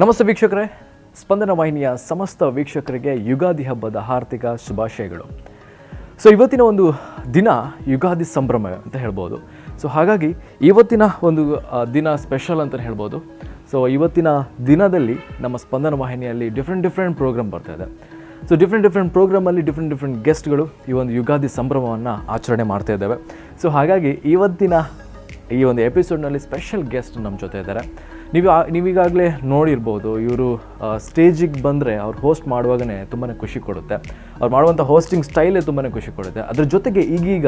ನಮಸ್ತೆ ವೀಕ್ಷಕರೇ, ಸ್ಪಂದನ ವಾಹಿನಿಯ ಸಮಸ್ತ ವೀಕ್ಷಕರಿಗೆ ಯುಗಾದಿ ಹಬ್ಬದ ಹಾರ್ದಿಕ ಶುಭಾಶಯಗಳು. ಸೊ ಇವತ್ತಿನ ಒಂದು ದಿನ ಯುಗಾದಿ ಸಂಭ್ರಮ ಅಂತ ಹೇಳ್ಬೋದು. ಸೊ ಹಾಗಾಗಿ ಇವತ್ತಿನ ಒಂದು ದಿನ ಸ್ಪೆಷಲ್ ಅಂತಲೇ ಹೇಳ್ಬೋದು. ಸೊ ಇವತ್ತಿನ ದಿನದಲ್ಲಿ ನಮ್ಮ ಸ್ಪಂದನ ವಾಹಿನಿಯಲ್ಲಿ ಡಿಫ್ರೆಂಟ್ ಡಿಫ್ರೆಂಟ್ ಪ್ರೋಗ್ರಾಮ್ ಬರ್ತಾ ಇದೆ. ಸೊ ಡಿಫ್ರೆಂಟ್ ಡಿಫ್ರೆಂಟ್ ಪ್ರೋಗ್ರಾಮಲ್ಲಿ ಡಿಫ್ರೆಂಟ್ ಡಿಫ್ರೆಂಟ್ ಗೆಸ್ಟ್ಗಳು ಈ ಒಂದು ಯುಗಾದಿ ಸಂಭ್ರಮವನ್ನು ಆಚರಣೆ ಮಾಡ್ತಾ ಇದ್ದೇವೆ. ಸೊ ಹಾಗಾಗಿ ಇವತ್ತಿನ ಈ ಒಂದು ಎಪಿಸೋಡ್ನಲ್ಲಿ ಸ್ಪೆಷಲ್ ಗೆಸ್ಟ್ ನಮ್ಮ ಜೊತೆ ಇದ್ದಾರೆ. ನೀವೀಗಾಗಲೇ ನೋಡಿರ್ಬೋದು, ಇವರು ಸ್ಟೇಜಿಗೆ ಬಂದರೆ ಅವ್ರು ಹೋಸ್ಟ್ ಮಾಡುವಾಗನೇ ತುಂಬಾ ಖುಷಿ ಕೊಡುತ್ತೆ. ಅವ್ರು ಮಾಡುವಂಥ ಹೋಸ್ಟಿಂಗ್ ಸ್ಟೈಲೇ ತುಂಬಾ ಖುಷಿ ಕೊಡುತ್ತೆ. ಅದ್ರ ಜೊತೆಗೆ ಈಗೀಗ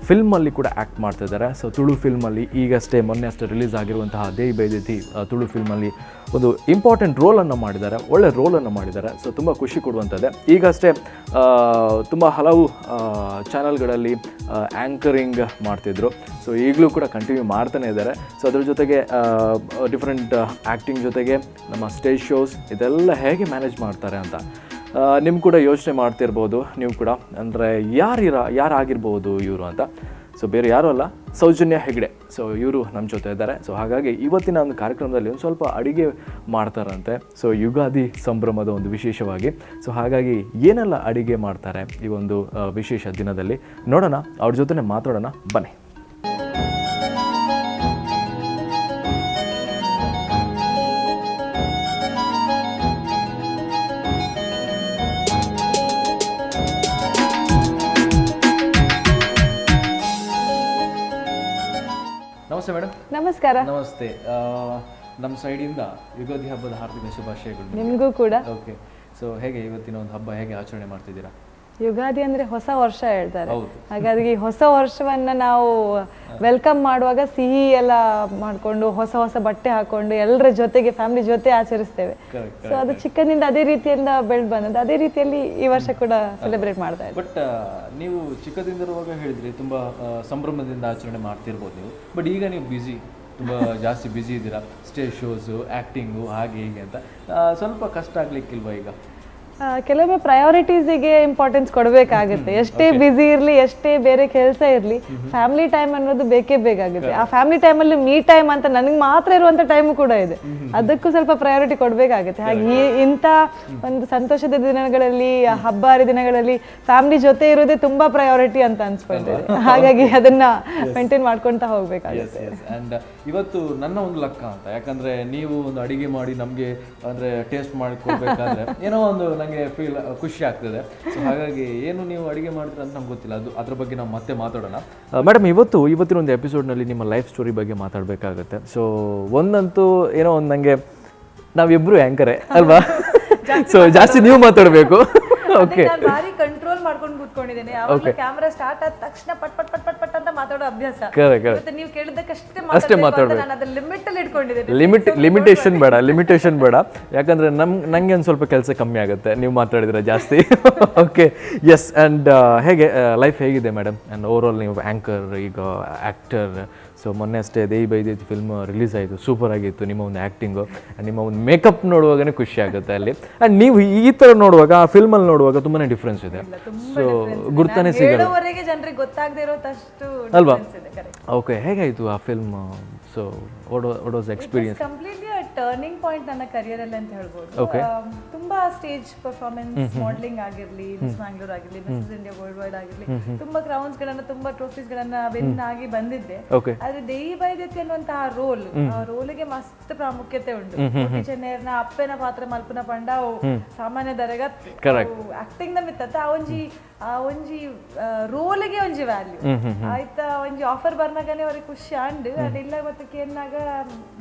ಫಿಲ್ಮಲ್ಲಿ ಕೂಡ ಆ್ಯಕ್ಟ್ ಮಾಡ್ತಿದ್ದಾರೆ. ಸೊ ತುಳು ಫಿಲ್ಮಲ್ಲಿ ಈಗಷ್ಟೇ, ಮೊನ್ನೆ ಅಷ್ಟೇ ರಿಲೀಸ್ ಆಗಿರುವಂತಹ ದೇಯಿ ಬೈದೆತಿ ತುಳು ಫಿಲ್ಮಲ್ಲಿ ಒಂದು ಇಂಪಾರ್ಟೆಂಟ್ ರೋಲನ್ನು ಮಾಡಿದ್ದಾರೆ, ಒಳ್ಳೆ ರೋಲನ್ನು ಮಾಡಿದ್ದಾರೆ. ಸೊ ತುಂಬ ಖುಷಿ ಕೊಡುವಂಥದ್ದೇ. ಈಗಷ್ಟೇ ತುಂಬ ಹಲವು ಚಾನಲ್ಗಳಲ್ಲಿ ಆ್ಯಂಕರಿಂಗ್ ಮಾಡ್ತಿದ್ರು. ಸೊ ಈಗಲೂ ಕೂಡ ಕಂಟಿನ್ಯೂ ಮಾಡ್ತಾನೆ ಇದ್ದಾರೆ. ಸೊ ಅದ್ರ ಜೊತೆಗೆ ಡಿಫ್ರೆಂಟ್ ಆ್ಯಕ್ಟಿಂಗ್ ಜೊತೆಗೆ ನಮ್ಮ ಸ್ಟೇಜ್ ಶೋಸ್ ಇದೆಲ್ಲ ಹೇಗೆ ಮ್ಯಾನೇಜ್ ಮಾಡ್ತಾರೆ ಅಂತ ನಿಮ್ಮ ಕೂಡ ಯೋಚನೆ ಮಾಡ್ತಿರ್ಬೋದು ನೀವು ಕೂಡ. ಅಂದರೆ ಯಾರಿರ ಯಾರಾಗಿರ್ಬೋದು ಇವರು ಅಂತ. ಸೊ ಬೇರೆ ಯಾರೂ ಅಲ್ಲ, ಸೌಜನ್ಯ ಹೆಗ್ಡೆ. ಸೊ ಇವರು ನಮ್ಮ ಜೊತೆ ಇದ್ದಾರೆ. ಸೊ ಹಾಗಾಗಿ ಇವತ್ತಿನ ಒಂದು ಕಾರ್ಯಕ್ರಮದಲ್ಲಿ ಒಂದು ಸ್ವಲ್ಪ ಅಡಿಗೆ ಮಾಡ್ತಾರಂತೆ. ಸೊ ಯುಗಾದಿ ಸಂಭ್ರಮದ ಒಂದು ವಿಶೇಷವಾಗಿ. ಸೊ ಹಾಗಾಗಿ ಏನೆಲ್ಲ ಅಡಿಗೆ ಮಾಡ್ತಾರೆ ಈ ಒಂದು ವಿಶೇಷ ದಿನದಲ್ಲಿ ನೋಡೋಣ, ಅವ್ರ ಜೊತೆನೆ ಮಾತಾಡೋಣ ಬನ್ನಿ. ನಮಸ್ತೆ ಮೇಡಮ್. ನಮಸ್ಕಾರ. ನಮಸ್ತೆ. ನಮ್ಮ ಸೈಡಿಂದ ಯುಗಾದಿ ಹಬ್ಬದ ಹಾರ್ದಿಕ ಶುಭಾಶಯಗಳು ನಿಮ್ಗೆ. ನಿಮಗೂ ಕೂಡ. ಓಕೆ, ಸೊ ಹೇಗೆ ಇವತ್ತಿನ ಒಂದು ಹಬ್ಬ ಹೇಗೆ ಆಚರಣೆ ಮಾಡ್ತಿದ್ದೀರಾ? ಯುಗಾದಿ ಅಂದ್ರೆ ಹೊಸ ವರ್ಷ ಹೇಳ್ತಾರೆ. ಹಾಗಾಗಿ ಹೊಸ ವರ್ಷವನ್ನ ನಾವು welcome ಮಾಡುವಾಗ ಸಿಹಿ ಎಲ್ಲ ಮಾಡ್ಕೊಂಡು, ಹೊಸ ಹೊಸ ಬಟ್ಟೆ ಹಾಕೊಂಡು, ಎಲ್ಲರ ಜೊತೆಗೆ, ಫ್ಯಾಮಿಲಿ ಜೊತೆ ಆಚರಿಸ್ತೇವೆ. ಸೊ ಅದು ಚಿಕ್ಕಂದಿಂದ ಅದೇ ರೀತಿಯಿಂದ ಬೆಳೆದು ಬಂದದ್ದು. ಅದೇ ರೀತಿಯಲ್ಲಿ ಈ ವರ್ಷ ಕೂಡ ಸೆಲೆಬ್ರೇಟ್ ಮಾಡ್ತಾ ಇದ್ದೀವಿ. ಬಟ್ ನೀವು ಚಿಕ್ಕದಿಂದಿರುವಾಗ ಹೇಳಿದ್ರಿ, ತುಂಬಾ ಸಂಭ್ರಮದಿಂದ ಆಚರಣೆ ಮಾಡ್ತಿರ್ಬೋದು ನೀವು. ಬಟ್ ಈಗ ನೀವು ಬ್ಯುಸಿ, ತುಂಬಾ ಜಾಸ್ತಿ ಬ್ಯುಸಿ ಇದ್ದೀರಾ, ಸ್ಟೇಜ್ ಶೋಸು, ಆ್ಯಕ್ಟಿಂಗು, ಹಾಗೆ ಹೀಗೆ ಅಂತ. ಸ್ವಲ್ಪ ಕಷ್ಟ ಆಗ್ಲಿಕ್ಕಿಲ್ವಾ ಈಗ? ಕೆಲವೊಮ್ಮೆ ಪ್ರಯಾರಿಟೀಸಿಗೆ ಇಂಪಾರ್ಟೆನ್ಸ್ ಕೊಡಬೇಕಾಗುತ್ತೆ. ಎಷ್ಟೇ ಬ್ಯುಸಿ ಇರಲಿ, ಎಷ್ಟೇ ಬೇರೆ ಕೆಲಸ ಇರಲಿ, ಫ್ಯಾಮಿಲಿ ಟೈಮ್ ಅನ್ನೋದು ಬೇಕೇ ಬೇಕಾಗುತ್ತೆ. ಆ ಫ್ಯಾಮಿಲಿ ಟೈಮಲ್ಲಿ ಮೀ ಟೈಮ್ ಅಂತ ನನಗೆ ಮಾತ್ರ ಇರುವಂತ ಟೈಮ್ ಕೂಡ ಇದೆ. ಅದಕ್ಕೂ ಸ್ವಲ್ಪ ಪ್ರಯಾರಿಟಿ ಕೊಡಬೇಕಾಗುತ್ತೆ. ಹಾಗೆ ಇಂಥ ಒಂದು ಸಂತೋಷದ ದಿನಗಳಲ್ಲಿ, ಹಬ್ಬ ಹರಿದಿನಗಳಲ್ಲಿ ಫ್ಯಾಮಿಲಿ ಜೊತೆ ಇರೋದೇ ತುಂಬಾ ಪ್ರಯಾರಿಟಿ ಅಂತ ಅನ್ಸ್ಕೊಳ್ತೇವೆ. ಹಾಗಾಗಿ ಅದನ್ನ ಮೇಂಟೈನ್ ಮಾಡ್ಕೊಂತ ಹೋಗ್ಬೇಕಾಗುತ್ತೆ. ಎಸ್ ಎಸ್ ಆ್ಯಂಡ್ ಇವತ್ತು ನನ್ನ ಒಂದು ಲಕ್ಕ ಅಂತ. ಯಾಕಂದ್ರೆ ನೀವು ಒಂದು ಅಡಿಗೆ ಮಾಡಿ ನಮಗೆ ಅಂದ್ರೆ ಟೇಸ್ಟ್ ಮಾಡಿಕೊಡ್ಬೇಕಾದ್ರೆ ಏನೋ ಒಂದು ನನಗೆ ಫೀಲ್ ಖುಷಿ ಆಗ್ತದೆ. ಸೊ ಹಾಗಾಗಿ ಏನು ನೀವು ಅಡಿಗೆ ಮಾಡ್ತೀರ ಅಂತ ನಮ್ಗೆ ಗೊತ್ತಿಲ್ಲ. ಅದು ಅದ್ರ ಬಗ್ಗೆ ನಾವು ಮತ್ತೆ ಮಾತಾಡೋಣ. ಮೇಡಮ್, ಇವತ್ತಿನ ಒಂದು ಎಪಿಸೋಡ್ನಲ್ಲಿ ನಿಮ್ಮ ಲೈಫ್ ಸ್ಟೋರಿ ಬಗ್ಗೆ ಮಾತಾಡಬೇಕಾಗುತ್ತೆ. ಸೊ ಒಂದಂತೂ ಏನೋ ಒಂದು ನನಗೆ, ನಾವಿಬ್ಬರು ಆ್ಯಂಕರೇ ಅಲ್ವಾ? ಸೊ ಜಾಸ್ತಿ ನೀವು ಮಾತಾಡಬೇಕು. ಓಕೆ. ನಾನು ಭಾರಿ ಕಂಟ್ರೋಲ್ ಮಾಡ್ಕೊಂಡು ಕೂತ್ಕೊಂಡಿದ್ದೇನೆ. ಯಾವಾಗಲೂ ಕ್ಯಾಮ್ರಾ ಸ್ಟಾರ್ಟ್ ಆದ ತಕ್ಷಣ ಪಟ್ ಪಟ್ ಪಟ್ ಪಟ್ ಪಟ್ ಅಂತ ಮಾತಾಡೋ ಅಭ್ಯಾಸ. ಕರೆ ಕರೆ ಇವತ್ತು ನೀವು ಕೇಳಿದ್ದಕ್ಕಷ್ಟೇ ಅಷ್ಟೇ ಮಾತಾಡ್ಬೇಕು ಅಂತ ನಾನು ಅದನ್ನ ಲಿಮಿಟ್ ಅಲ್ಲಿ ಇಟ್ಕೊಂಡಿದ್ದೇನೆ. ಲಿಮಿಟೇಷನ್ ಬೇಡ, ಲಿಮಿಟೇಷನ್ ಬೇಡ. ಯಾಕಂದ್ರೆ ನಂಗೆ ಒಂದು ಸ್ವಲ್ಪ ಕೆಲಸ ಕಮ್ಮಿ ಆಗುತ್ತೆ ನೀವು ಮಾತಾಡಿದ್ರೆ ಜಾಸ್ತಿ. Okay, yes. ಆ್ಯಂಡ್ ಹೇಗೆ ಲೈಫ್ ಹೇಗಿದೆ ಮೇಡಮ್? ಆ್ಯಂಡ್ ಓವರ್ ಆಲ್ ನೀವು ಆ್ಯಂಕರ್, ಈಗ ಆ್ಯಕ್ಟರ್. ಸೊ ಮೊನ್ನೆ ಅಷ್ಟೇ ದೇಯಿ ಬೈದೈತಿ ಫಿಲ್ಮ್ ರಿಲೀಸ್ ಆಯಿತು. ಸೂಪರ್ ಆಗಿತ್ತು ನಿಮ್ಮ ಒಂದು ಆ್ಯಕ್ಟಿಂಗು. ಆ್ಯಂಡ್ ನಿಮ್ಮ ಒಂದು ಮೇಕಪ್ ನೋಡುವಾಗನೇ ಖುಷಿ ಆಗುತ್ತೆ ಅಲ್ಲಿ. ಆ್ಯಂಡ್ ನೀವು ಈ ಥರ ನೋಡುವಾಗ, ಆ ಫಿಲ್ಮಲ್ಲಿ ನೋಡುವಾಗ ತುಂಬಾ ಡಿಫ್ರೆನ್ಸ್ ಇದೆ. ಸೊ ಗುರ್ತಾನೆ ಸಿಗಲ್ಲ. ಹೇಳೋವರೆಗೆ ಜನರಿಗೆ ಗೊತ್ತಾಗದೆ ಇರೋದಷ್ಟು ಅಲ್ವಾ? difference ಇದೆ, correct. Okay, ಹೇಗಾಯಿತು ಆ film? So what was experience? Completely turning point ನನ್ನ ಕರಿಯರ್ ಅಲ್ಲಿ ಅಂತ ಹೇಳ್ಬೋದು. ತುಂಬಾ ಸ್ಟೇಜ್ ಪರ್ಫಾರ್ಮೆನ್ಸ್, ಮಾಡಲಿಂಗ್ ಆಗಿರ್ಲಿ, ಮಿಸ್ ಬ್ಯಾಂಗ್ಳೂರ್ ಆಗಿರ್ಲಿ, ಮಿಸಸ್ ಇಂಡಿಯಾ ವರ್ಲ್ಡ್ ವೈಡ್ ಆಗಿರ್ಲಿ, ತುಂಬಾ ಕ್ರೌನ್ಸ್ ಗಳನ್ನ, ತುಂಬಾ ಟ್ರೋಫೀಸ್ ಗಳನ್ನ ವಿನ್ ಆಗಿ ಬಂದಿದ್ದೆ. ಆದ್ರೆ ದೇಯಿ ಬೈದೆತಿ ಅನ್ನುವಂತಹ ರೋಲ್, ಆ ರೋಲಿಗೆ ಮಸ್ತ್ ಪ್ರಾಮುಖ್ಯತೆ ಉಂಟು. ಕೋಟಿ ಚೆನ್ನೈರ್ನ ಅಪ್ಪೆನ ಪಾತ್ರ ಮಲ್ಪುನ ಪಂಡ ಅವು ಸಾಮಾನ್ಯ ದರೆಗ ಆಕ್ಟಿಂಗ್ ದ ಮಿತ್ತ ಆ ಒಂಜಿ ರೋಲಿಗೆ ಒಂಜಿ ವ್ಯಾಲ್ಯೂ ಆಯ್ತಾ. ಒಂಜಿ ಆಫರ್ ಬರ್ನಾಗನೆ ಅವ್ರಿಗೆ ಖುಷಿ ಆಂಡ್. ಅಂಡ್ ಇಲ್ಲ ಮತ್ತೆ ಕೇನ್ನಾಗ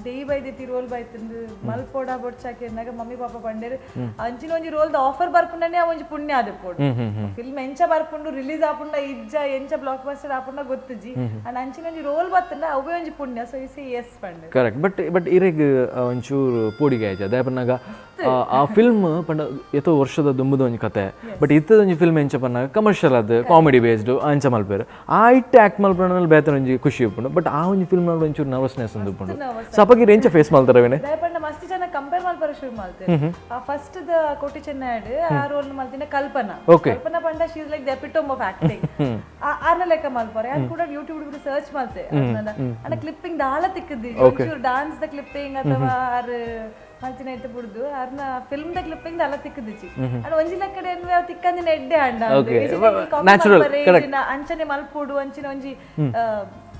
ದೇಯಿ ಬೈದೆತಿ ರೋಲ್ ಬೈತಂದು ಮಲ್ಪೋಡ ಬೊಡ್ಚಾಕೆ ಎನ್ನಾಗ ಮಮ್ಮಿ ಪಾಪ ಪಂಡೇರು ಅಂಚಿನ ಒಂಜಿ ರೋಲ್ ಆಫರ್ ಬರ್ಪುಂಡನೆ ಆ ಒಂಜಿ ಪುಣ್ಯ ಆದಿಪ್ಪೊಡು. ಫಿಲ್ಮ್ ಎಂಚ ಬರ್ಪುಂಡು, ರಿಲೀಸ್ ಆಪುಂಡ ಇಜ್ಜ, ಎಂಚ ಬ್ಲಾಕ್ ಬಸ್ಟರ್ ಆಪುಂಡ ಗೊತ್ತುಜಿ. ಅಂಡ್ ಅಂಚಿನ ಒಂಜಿ ರೋಲ್ ಬತ್ತಂಡ ಅವೇ ಒಂಜಿ ಪುಣ್ಯ. ಸೊ EC S Pande. Correct. But but ಇರೆಗ್ ಒಂಚೂರು ಪೋಡಿಗೆ ಆಯ್ತು ಅದೇ ಪನ್ನಾಗ ಆ ಫಿಲ್ಮ್ ಪಂಡ ಏತೋ ವರ್ಷದ ದುಂಬುದ ಒಂಜಿ ಕತೆ. ಬಟ್ ಇತ್ತದ ಒಂಜಿ ಫಿಲ್ಮ್ ಎಂಚ ಪನ್ನಾಗ ಕಮರ್ಷಿಯಲ್ ಅದು ಕಾಮಿಡಿ ಬೇಸ್ಡ್ ಅಂಚ ಮಲ್ಪೇರು. ಆ ಇಟ್ಟು ಆಕ್ಟ್ ಮಲ್ಪನಲ್ಲಿ ಬೇತನ ಒಂಜಿ ಖುಷಿ ಉಪ್ಪುಂಡು. ಬಟ್ ಆ ಒಂಜಿ ಫಿಲ್ಮ್ ಒಂಚೂರು ನರ್ವಸ್ನೆಸ್ ಒಂದು ಉಪ್ಪುಂಡು. ಸೊ ಅಪಗ ಎಂಚ ಫೇಸ್ ಮಲ್ತಾರವೇನೆ? ಪಂಡ ಮಸ್ತ್ ಜನ ಕಂಪೇರ್ ಮಲ್ಪರ ಶುರು ಮಲ್ತೇರು. ಆ ಫಸ್ಟ್ the ಕೋಟಿ ಚೆನ್ನೈಡ್ ಆ ರೋಲ್ ಮಲ್ತಿನ ಕಲ್ಪನಾ. ಕಲ್ಪನಾ ಪಂಡ she is like the epitome of acting. ಆರ್ನ ಲೆಕ್ಕ ಮಲ್ಪರೆ ಯಾರು ಕೂಡ ಯೂಟ್ಯೂಬ್ ಸರ್ಚ್ ಮಲ್ತೆ. ಅಣ್ಣ ಕ್ಲಿಪ್ಪಿಂಗ್ ದಾಲ ತಿಕ್ಕದಿ, ಒಂಚೂರು ಡಾನ್ಸ್ the clipping ಅಥವಾ ಆರ್ ಮಲ್ತಿನ ಐತೆ ಬುಡ್ದು ಅರ್ನ film the clipping ಅಲ್ಲ ತಿಕ್ಕದಿಚ್ಚಿ. ಅಂಡ್ ಒಂಜಿ ಲೆಕ್ಕಡೆ ಅವ್ ತಿಕ್ಕಂದಿನ ಎಡ್ಡೆ ಅಂಡ. Natural, correct. ಅಂಚನೆ ಮಲ್ಪುಡು ಅಂಚಿನ ಒಂಜಿ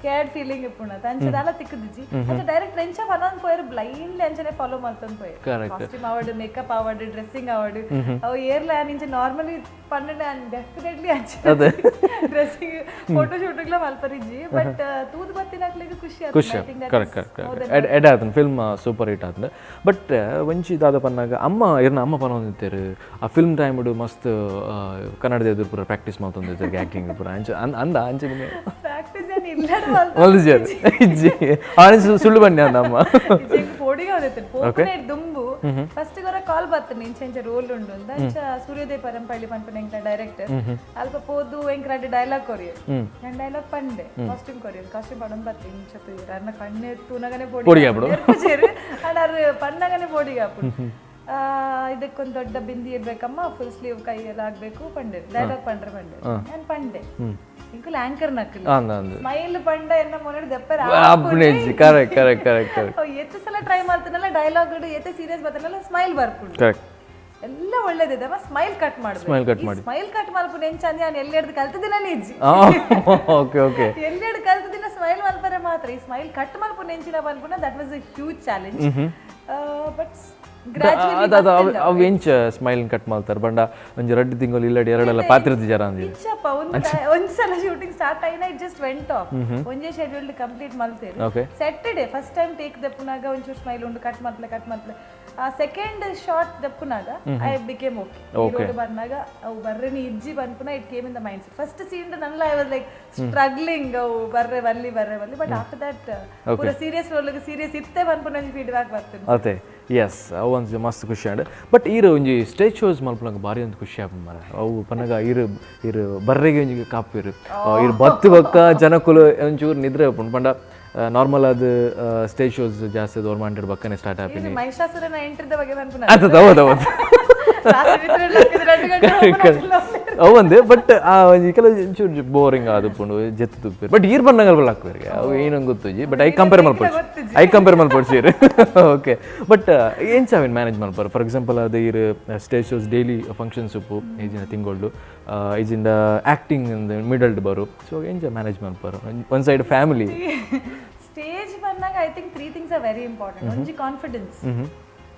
ಕೇರ್ಡ್ ಫೀಲಿಂಗ್ ಇಪ್ಪುಂಡು ಅಂಚೆ ಅಲ್ಲ ತಿಕ್ಕದಿಜ್ಜಿ. ಅಂಚೆ ಡೈರೆಕ್ಟ್ ಎಂಚ ಪನೊಂದು ಪೋಯರು, ಬ್ಲೈಂಡ್ಲಿ ಅಂಚನೆ ಫಾಲೋ ಮಲ್ತೊಂದು ಪೋಯರು. Correct. Costume award, makeup award, dressing award, ಅವು ಏರ್ಲ ಇಂಚ ನಾರ್ಮಲಿ ಪನ್ನಡ ಡೆಫಿನೆಟ್ಲಿ ಅಂಚೆ ಡ್ರೆಸ್ಸಿಂಗ್ ಫೋಟೋ ಶೂಟ್ಗ್ಲ ಮಲ್ಪರಿಜ್ಜಿ. ಬಟ್ ತೂದು ಬತ್ತಿನಕ್ಲೆಗ್ ಖುಷಿ. ಖುಷಿ. Correct correct correct. ಎಡ್ ಆತನ film super hit ಆತಂದು. But ಒಂಜಿ ದಾದ ಪನ್ನಾಗ ಅಮ್ಮ ಇರ್ನ ಅಮ್ಮ ಪನೊಂದಿತ್ತೇರು, ಆ ಫಿಲ್ಮ್ ಟೈಮ್ ಮಸ್ತ್ ಕನ್ನಡದ ಎದುರು ಪೂರ ಪ್ರಾಕ್ಟೀಸ್ ಮಲ್ತೊಂದಿತ್ತೇರು ಆ್ಯಕ್ಟಿಂಗ್ ಪೂರ ಅಂಚ ಅಂದ ಅಂಚೆ ನಿಮಗೆ? ಪ್ರಾಕ್ಟೀಸ್ ಏನು ಇಲ್ಲ. ಮಲ್ದಿಜಾರು ಇಜ್ಜಿ? ಆನೆ ಸುಳ್ಳು ಬನ್ನಿ ಅಂದ ಅಮ್ಮ. ಪೋಡಿಗೆ ಹೋದೈತೆ ಪೋಪುನೆ ದುಂಬು ಫಸ್ಟ್ ಗೊರ ಕಾಲ್ ಬರ್ತದೆ, ಇಂಚ ಇಂಚ ರೋಲ್ ಉಂಡು ಅಂತ. ಅಂಚ ಸೂರ್ಯೋದಯ ಪರಂಪಳ್ಳಿ ಪನ್ಪುನ ಎಂಕ್ಲ ಡೈರೆಕ್ಟರ್ ಅಲ್ಪ ಪೋದು ಎಂಕ್ ರಡ್ಡ್ ಡೈಲಾಗ್ ಕೊರಿಯರ್. ನಾನು ಡೈಲಾಗ್ ಪಂಡೆ, costume courier. Costume ಪಡೊಂದು ಬತ್ತೆ. ಇಂಚ ತೂಯೆರ್, ಅರ್ನ ಕಣ್ಣೆ ತೂನಗನೆ ಪೋಡಿಗೆ ಆಪುಂಡು. ಪೋಡಿ ಅಂಡ್ ಅರ್ ಪನ್ನಗನೆ ಪೋಡಿಗೆ ಆಪುಂಡು. ಇದಕ್ಕೊಂದು ದೊಡ್ಡ ಬಿಂದಿ ಇರ್ಬೇಕಮ್ಮ, ಫುಲ್ ಸ್ಲೀವ್ ಕೈ ಎಲ್ಲ ಆಗ್ಬೇಕು ಪಂಡೆ. ಡೈಲಾಗ್ ಪಂಡ್ರೆ ಪಂಡೆ, ನಾನು ಪಂಡೆ. ಇಂಕುಲು ಆಂಕರ್ ನಕ್ಕಲು ಅಂದ ಅಂದ. ಸ್ಮೈಲ್ ಪಂಡ ಎನ್ನ ಮೊನ್ನೆ ದೆಪ್ಪರ. ಅಪ್ಪಣೆ. Correct correct correct correct. ಎತ್ತು ಸಲ ಟ್ರೈ ಮಾಡ್ತಾನಲ್ಲ ಡೈಲಾಗ್, ಎತ್ತೆ ಸೀರಿಯಸ್ ಬರ್ತಾನಲ್ಲ, ಸ್ಮೈಲ್ ಬರ್ಪುಂಡು. ಎಲ್ಲ ಒಳ್ಳೇದಿದೆ, ಸ್ಮೈಲ್ ಕಟ್ ಮಾಡ್ಬೇಕು. ಸ್ಮೈಲ್ ಕಟ್ ಮಾಡಿ. ಸ್ಮೈಲ್ ಕಟ್ ಮಲ್ಪುನ ಎಂಚ ಅಂದ್ರೆ ನಾನು ಎಲ್ಲಿ ಕಲ್ತದಿನ ಇಜ್ಜಿ. ಓಕೆ ಓಕೆ ಎಲ್ಲೆರಡು ಕಲ್ತದಿನ ಸ್ಮೈಲ್ ಮಲ್ಪರೆ ಮಾತ್ರ. ಈ ಸ್ಮೈಲ್ ಕಟ್ ಮಲ್ಪುನ ಎಂಚಿನ ಮಲ್ಪುನ, that was a huge challenge, but ಅದು ಅದು ಅವು ಅವು ಎಂಚ ಸ್ಮೈಲ್ ಕಟ್ ಮಾಡ್ತಾರೆ ಬಂಡ ಒಂಜಿ ರಡ್ಡು ತಿಂಗಳು ಇಲ್ಲಡಿ ಎರಡೆಲ್ಲ ಪಾತ್ರದ ಜರ ಅಂದಿ. ಇಚ್ಚಪ್ಪ, ಒಂದು ಒಂದ್ಸಲ ಶೂಟಿಂಗ್ ಸ್ಟಾರ್ಟ್ అయినా it just went of. ಒಂಜೇ ಶೆಡ್ಯೂಲ್ಡ್ ಕಂಪ್ಲೀಟ್ ಮಲ್ತೇರು. Saturday first time take ದೆಪ್ಪುನಾಗ ಒಂಚೂರು ಸ್ಮೈಲ್ ಉಂಡು, ಕಟ್ ಮಲ್ಪಲೆ ಕಟ್ ಮಲ್ಪಲೆ. ಆ ಸೆಕೆಂಡ್ ಶಾಟ್ ದೆಪ್ಪುನಾಗ I became okay. Road ಬಂದಾಗ ಅವು ಬರ್ರೆನಿ ಇಜ್ಜಿ ಬಂದ್ಪುನ it came in the mind. First scene Nalla I was like struggling, ಅವು ಬರ್ರೆ ಬಲ್ಲಿ ಬರ್ರೆ ಬಲ್ಲಿ. But after that ಪೂರ serious role serious ಇತ್ತೆ ಬಂದ್ಪುನ ಒಂಜಿ ಫೀಡ್ಬ್ಯಾಕ್ ಬರ್ತದೆ. ಅದೇ, ಎಸ್, ಅವು ಒಂಜಿ ಮಸ್ತ್ ಖುಷಿ ಆಂಡ್. ಬಟ್ ಈರು ಒಂಜಿ ಸ್ಟೇಜ್ ಶೋಸ್ ಮಲ್ಪುನಗ ಭಾರಿ ಒಂದು ಖುಷಿ ಆಪುಂಡು ಮಾರ್ರೆ. ಅವು ಪನ್ನಗ ಇರು ಇರು ಬರ್ರೆಗೆ ಒಂಜಿ ಕಾಪುವೆರ್. ಇರು ಬತ್ತು ಬೊಕ್ಕ ಜನಕುಲು ಒಂಚೂರು ನಿದ್ರೆ ಆಪುಂಡು. ಪಂಡ ನಾರ್ಮಲ್ ಆದ್ ಸ್ಟೇಜ್ ಶೋಸ್ ಜಾಸ್ತಿ ಗೌರ್ಮೆಂಟ್ ಬಕ್ಕನೆ ಸ್ಟಾರ್ಟ್ ಆಪಿನಿ. ಮಹಿಷಾಸುರನ ಎಂಟ್ರಿದ ಬಗ್ಗೆ ಬಂದ್ಪುನ. ಆತದ, ಹೌದು ಹೌದು. ರಾತ್ರಿ 2 ಗಂಟೆ. ಅವಂದು ಬಟ್ ಆ ಒಂಜಿ ಕೆಲವು ಒಂಚೂರು ಬೋರಿಂಗ್ ಆದುಪ್ಪುಂಡು, ಜೆತ್ತು ತುಪ್ಪೇರು. ಬಟ್ ಈರ್ ಬನ್ನಗ ಹಾಕುವೆರ್ಗೆ ಅವು ಏನಂಗ್ ಗೊತ್ತುಜಿ. But I compare ಮಲ್ಪೊಡ್ಚಿ, I compare ಮಲ್ಪೊಡ್ಚಿ. Okay, but ಎಂಚ ಅವೆನ್ ಮ್ಯಾನೇಜ್ ಮಲ್ಪರು? ಫಾರ್ ಎಕ್ಸಾಂಪಲ್ ಅದು ಈರ್ stage shows daily functions ಉಪ್ಪು ಈಜಿನ ತಿಂಗೊಳ್ಳು, ಈಜಿಂದ ಆ್ಯಕ್ಟಿಂಗ್ ಮಿಡಲ್ಡ್ ಬರು. ಸೊ ಎಂಚ manage ಮಲ್ಪರು one side family? Stage ಬಂದಾಗ I think three things are very important. ಒಂಜಿ confidence.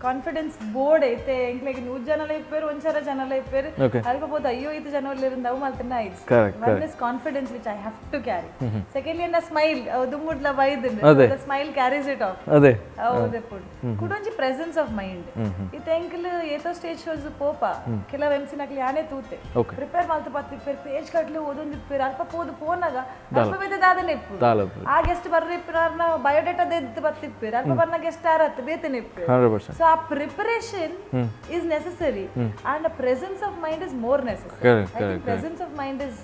Confidence board ಐತೆ. ಎಂಕ್ಲೆಗ್ 100 ಜನಲ ಇಪ್ಪೇರು, ಒಂಚರ ಜನಲ ಇಪ್ಪೇರು. ಅಲ್ಪ ಪೋದು ಅಯ್ಯೋ ಇದು ಜನ ಅವು ಮಲ್ತನ ಆಯ್ತು. One is confidence, which I have to carry. Secondly ಎನ್ನ smile ದುಮ್ಮುಡ್ಲ ಬೈದ್, smile carries it of. ಹೌದು, ಕುಡೊಂಜಿ presence of mind. ಇತ್ತೆ ಎಂಕಲ್ ಏತೋ ಸ್ಟೇಜ್ ಶೋಸ್ ಪೋಪ, ಕೆಲವು ಎಂ ಸಿ ನಕ್ಲಿ ಯಾನೇ ತೂತೆ, ಪ್ರಿಪೇರ್ ಮಲ್ತ ಪತ್ತಿಪ್ಪೇರು, ಪೇಜ್ ಕಟ್ಲಿ ಓದೊಂದಿಪ್ಪೇರು. ಅಲ್ಪ ಪೋದು ಪೋನಾಗ ಅಲ್ಪ ಬೇತೆ ದಾದನೆ ಇಪ್ಪು. ದಾಲ. ಆ ಗೆಸ್ಟ್ ಬರ್ರೆ ಇಪ್ಪಿನಾರ್ನ ಬಯೋಡೇಟಾ ದೆದ್ದು ಬತ್ತಿಪ್ಪೇರು. ಅಲ್ಪ ಬರ್ನ ಗೆಸ್ಟ್ ಆರತ್ತು ಬೇತನೆ ಇಪ್ಪೇರು. 100%. ಸೊ ಆ preparation is necessary and presence of mind is more necessary. I think presence of mind is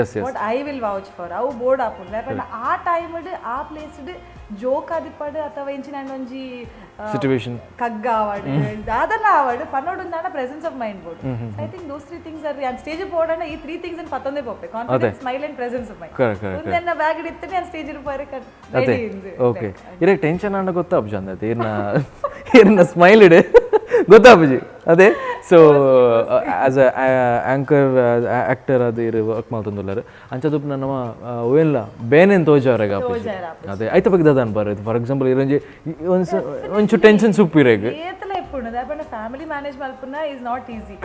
S S what I will vouch for. ಅವು ಬೋರ್ಡ್ ಆಪುಂಡು. ಯಾಕಂದ್ರೆ ಆ ಟೈಮ್ ಆ ಪ್ಲೇಸ್ ಜೋಕ್ ಆದಿಪ್ಪಡು ಅಥವಾ ಇಂಚಿನ ಒಂಜಿ ಸಿಚುವೇಶನ್. ಕಗ್ಗ ಆವಡ್, ದಾದಲ್ಲ ಆವಡ್, ಪನ್ನೊಡು presence of mind board. I think those three things are stage board. ಈ ತ್ರೀ ಥಿಂಗ್ಸ್ ಪತ್ತೊಂದೇ ಪೋಪೆ: confidence, smile and presence of mind. Correct correct ಒಂದೆನ್ನ bag ಇತ್ತನೆ ನಾನು ಸ್ಟೇಜ್ ಪೋರೆ ರೆಡಿ. ಓಕೆ, ಇರಕ್ಕೆ ಟೆನ್ಷನ್ ಆಂಡ ಗೊತ್ತಾಪುಜಿ ಅಂದತೆ. ಇರ್ನ ಇರ್ನ ಸ್ಮೈಲ್ ಇಡು ಗೊತ್ತಾಪುಜಿ ಅದೇ. So as a anchor, actor ಅದು ಇರು ವರ್ಕ್ ಮಲ್ತೊಂದುಲ್ಲಾರು. ಅಂಚ ನಮ್ಮ ಅವೆಲ್ಲ ಬೇನೆನ್ ತೋಜಾವ್ರೆಗ್ ಆಪುಜಿ ಅದೇ. ಐತ ಬಗ್ಗೆ ದಾದ ಅನ್ಪಾರ? ಫಾರ್ ಎಕ್ಸಾಂಪಲ್ ಇರಂಜಿ ಒಂದ್ಸ ಒಂಚೂರು ಟೆನ್ಷನ್ ಸುಪ್ಪು ಇರೆಗ್. ಏತಲ ಇಪ್ಪುಂಡು. ದಾಯೆ ಫ್ಯಾಮಿಲಿ ಮ್ಯಾನೇಜ್ ಮಲ್ಪುನ is not easy.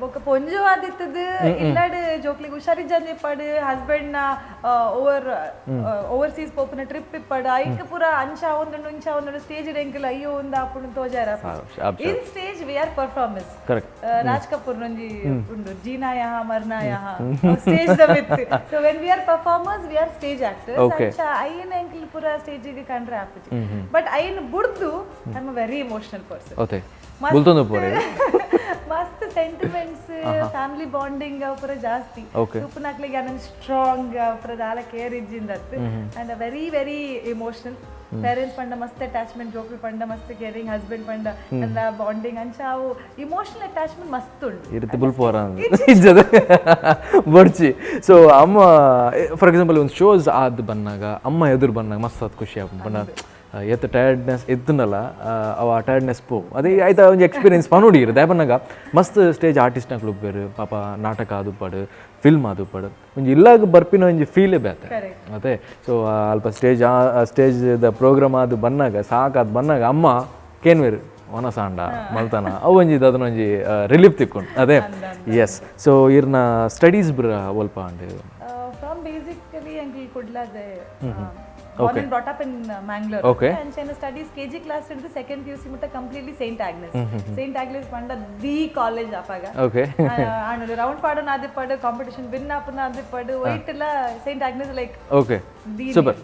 ಬೊಕ್ಕ ಪೊಂಜು ಆದಿತ್ತದು ಇಲ್ಲಾಡ್ ಜೋಕ್ಲಿಗೆ ಹುಷಾರಿಜ್ಜಂದೆ ಇಪ್ಪಡು, ಹಸ್ಬೆಂಡ್ ನ ಓವರ್ಸೀಸ್ ಪೋಪುನ ಟ್ರಿಪ್ ಇಪ್ಪಡು, ಐಕ್ ಪೂರ ಅಂಚ ಒಂದುಂಡು ಇಂಚ ಒಂದುಂಡು. ಸ್ಟೇಜ್ ಎಂಕಲ್ ಅಯ್ಯೋ ಒಂದು ಆಪುಂಡು ತೋಜಾರ. In stage we are performers. Raj Kapoor ಒಂಜಿ ಉಂಡು, "ಜೀನಾ ಯಹಾ ಮರ್ನಾ ಯಹಾ" stage the with. So when we are performers, we are stage actors. ಅಂಚ ಐನ್ ಎಂಕಲ್ ಪೂರ ಸ್ಟೇಜ್ ಕಂಡ್ರೆ ಆಪುಜಿ. ಬಟ್ ಐನ್ ಬುಡ್ದು I am very emotional person. ಓತೆ ಬುಲ್ತೊಂದು ಪೋರೆ. ಮಸ್ತ್ sentiments, family bonding ಪೂರ ಜಾಸ್ತಿ. ತುಪ್ಪುನಕ್ಲಿಗೆ ಅನೊಂದು ಸ್ಟ್ರಾಂಗ್ ಪೂರ ದಾಲ care ಇಜ್ಜಿಂದತ್ತು. And very very emotional. Parents ಪಂಡ ಮಸ್ತ್ ಅಟ್ಯಾಚ್ಮೆಂಟ್, ಜೋಕ್ಲು ಪಂಡ ಮಸ್ತ್ ಕೇರಿಂಗ್, ಹಸ್ಬೆಂಡ್ ಪಂಡ ಎಲ್ಲ ಬಾಂಡಿಂಗ್. ಅಂಚ ಅವು ಇಮೋಷನಲ್ ಅಟ್ಯಾಚ್ಮೆಂಟ್ ಮಸ್ತ್ ಉಂಟು. ಈ ರೀತಿ ಬುಲ್ಪೋರ ಇಜ್ಜದ ಬೊಡ್ಚಿ. ಸೊ ಅಮ್ಮ ಫಾರ್ ಎಕ್ಸಾಂಪಲ್ ಒಂದು ಶೋಸ್ ಆದ್ ಬಂದಾಗ, ಅಮ್ಮ ಎದುರು ಬಂದಾಗ ಮಸ್ತ್ ಆದ್ ಖುಷಿ ಆಪುಂಡು. ಪಂಡ ಏತ್ ಟಯರ್ಡ್ನೆಸ್ ಇತ್ತುಂಡಲ ಅವ ಆ ಟಯರ್ಡ್ನೆಸ್ ಪೋ ಅದೇ ಆಯ್ತಾ ಒಂಜಿ ಎಕ್ಸ್ಪೀರಿಯನ್ಸ್ ಪನೋಡಿ ದಾಯಪನ್ನಗ ಮಸ್ತ್ ಸ್ಟೇಜ್ ಆರ್ಟಿಸ್ಟ್ನಕ್ಲು ಉಪ್ಪೇರು ಪಾಪ, ನಾಟಕ ಆದುಪ್ಪಡು, ಫಿಲ್ಮ್ ಆದುಪ್ಪಡು, ಒಂಜಿ ಇಲ್ಲಾಗ ಬರ್ಪಿನ ಒಂಜಿ ಫೀಲೇ ಬೇತೆ ಅದೇ. ಸೊ ಅಲ್ಪ ಸ್ಟೇಜ್ ಸ್ಟೇಜ್ the program ಅದು ಬನ್ನಾಗ ಸಾಕಾದ್ ಬನ್ನಾಗ ಅಮ್ಮ ಕೇನ್ವೇರು ಒನಸಾಂಡ ಮಲ್ತಾನ ಅವು ಒಂಜಿ ಅದನ್ನ ಒಂಜಿ ರಿಲೀಫ್ ತಿಕ್ಕೊಂಡು ಅದೇ. ಎಸ್, ಸೊ ಇರ್ನ ಸ್ಟಡೀಸ್ ಬ್ರ ಒಲ್ಪ ಅಂಡ್ ಫ್ರಮ್ ಬೇಸಿಕಲಿ ಅಂಕಲ್ ಕುಡ್ಲಾದೆ, born and brought up in Mangalore. And studies KG class ಹಿಡಿದು ಸೆಕೆಂಡ್ PUC ಮುಟ್ಟ completely Saint Agnes. Saint Agnes ಪಂಡ the college ಅಪಾಗ. ಆಂಡ್ ರೌಂಡ್ ಪಾಡೋಣ ಆದಿಪ್ಪಾಡು, ಕಾಂಪಿಟಿಷನ್ ವಿನ್ ಆಪುನ ಆದಿಪ್ಪಾಡು, ವೈಟ್ ಎಲ್ಲ Saint Agnes like the. Super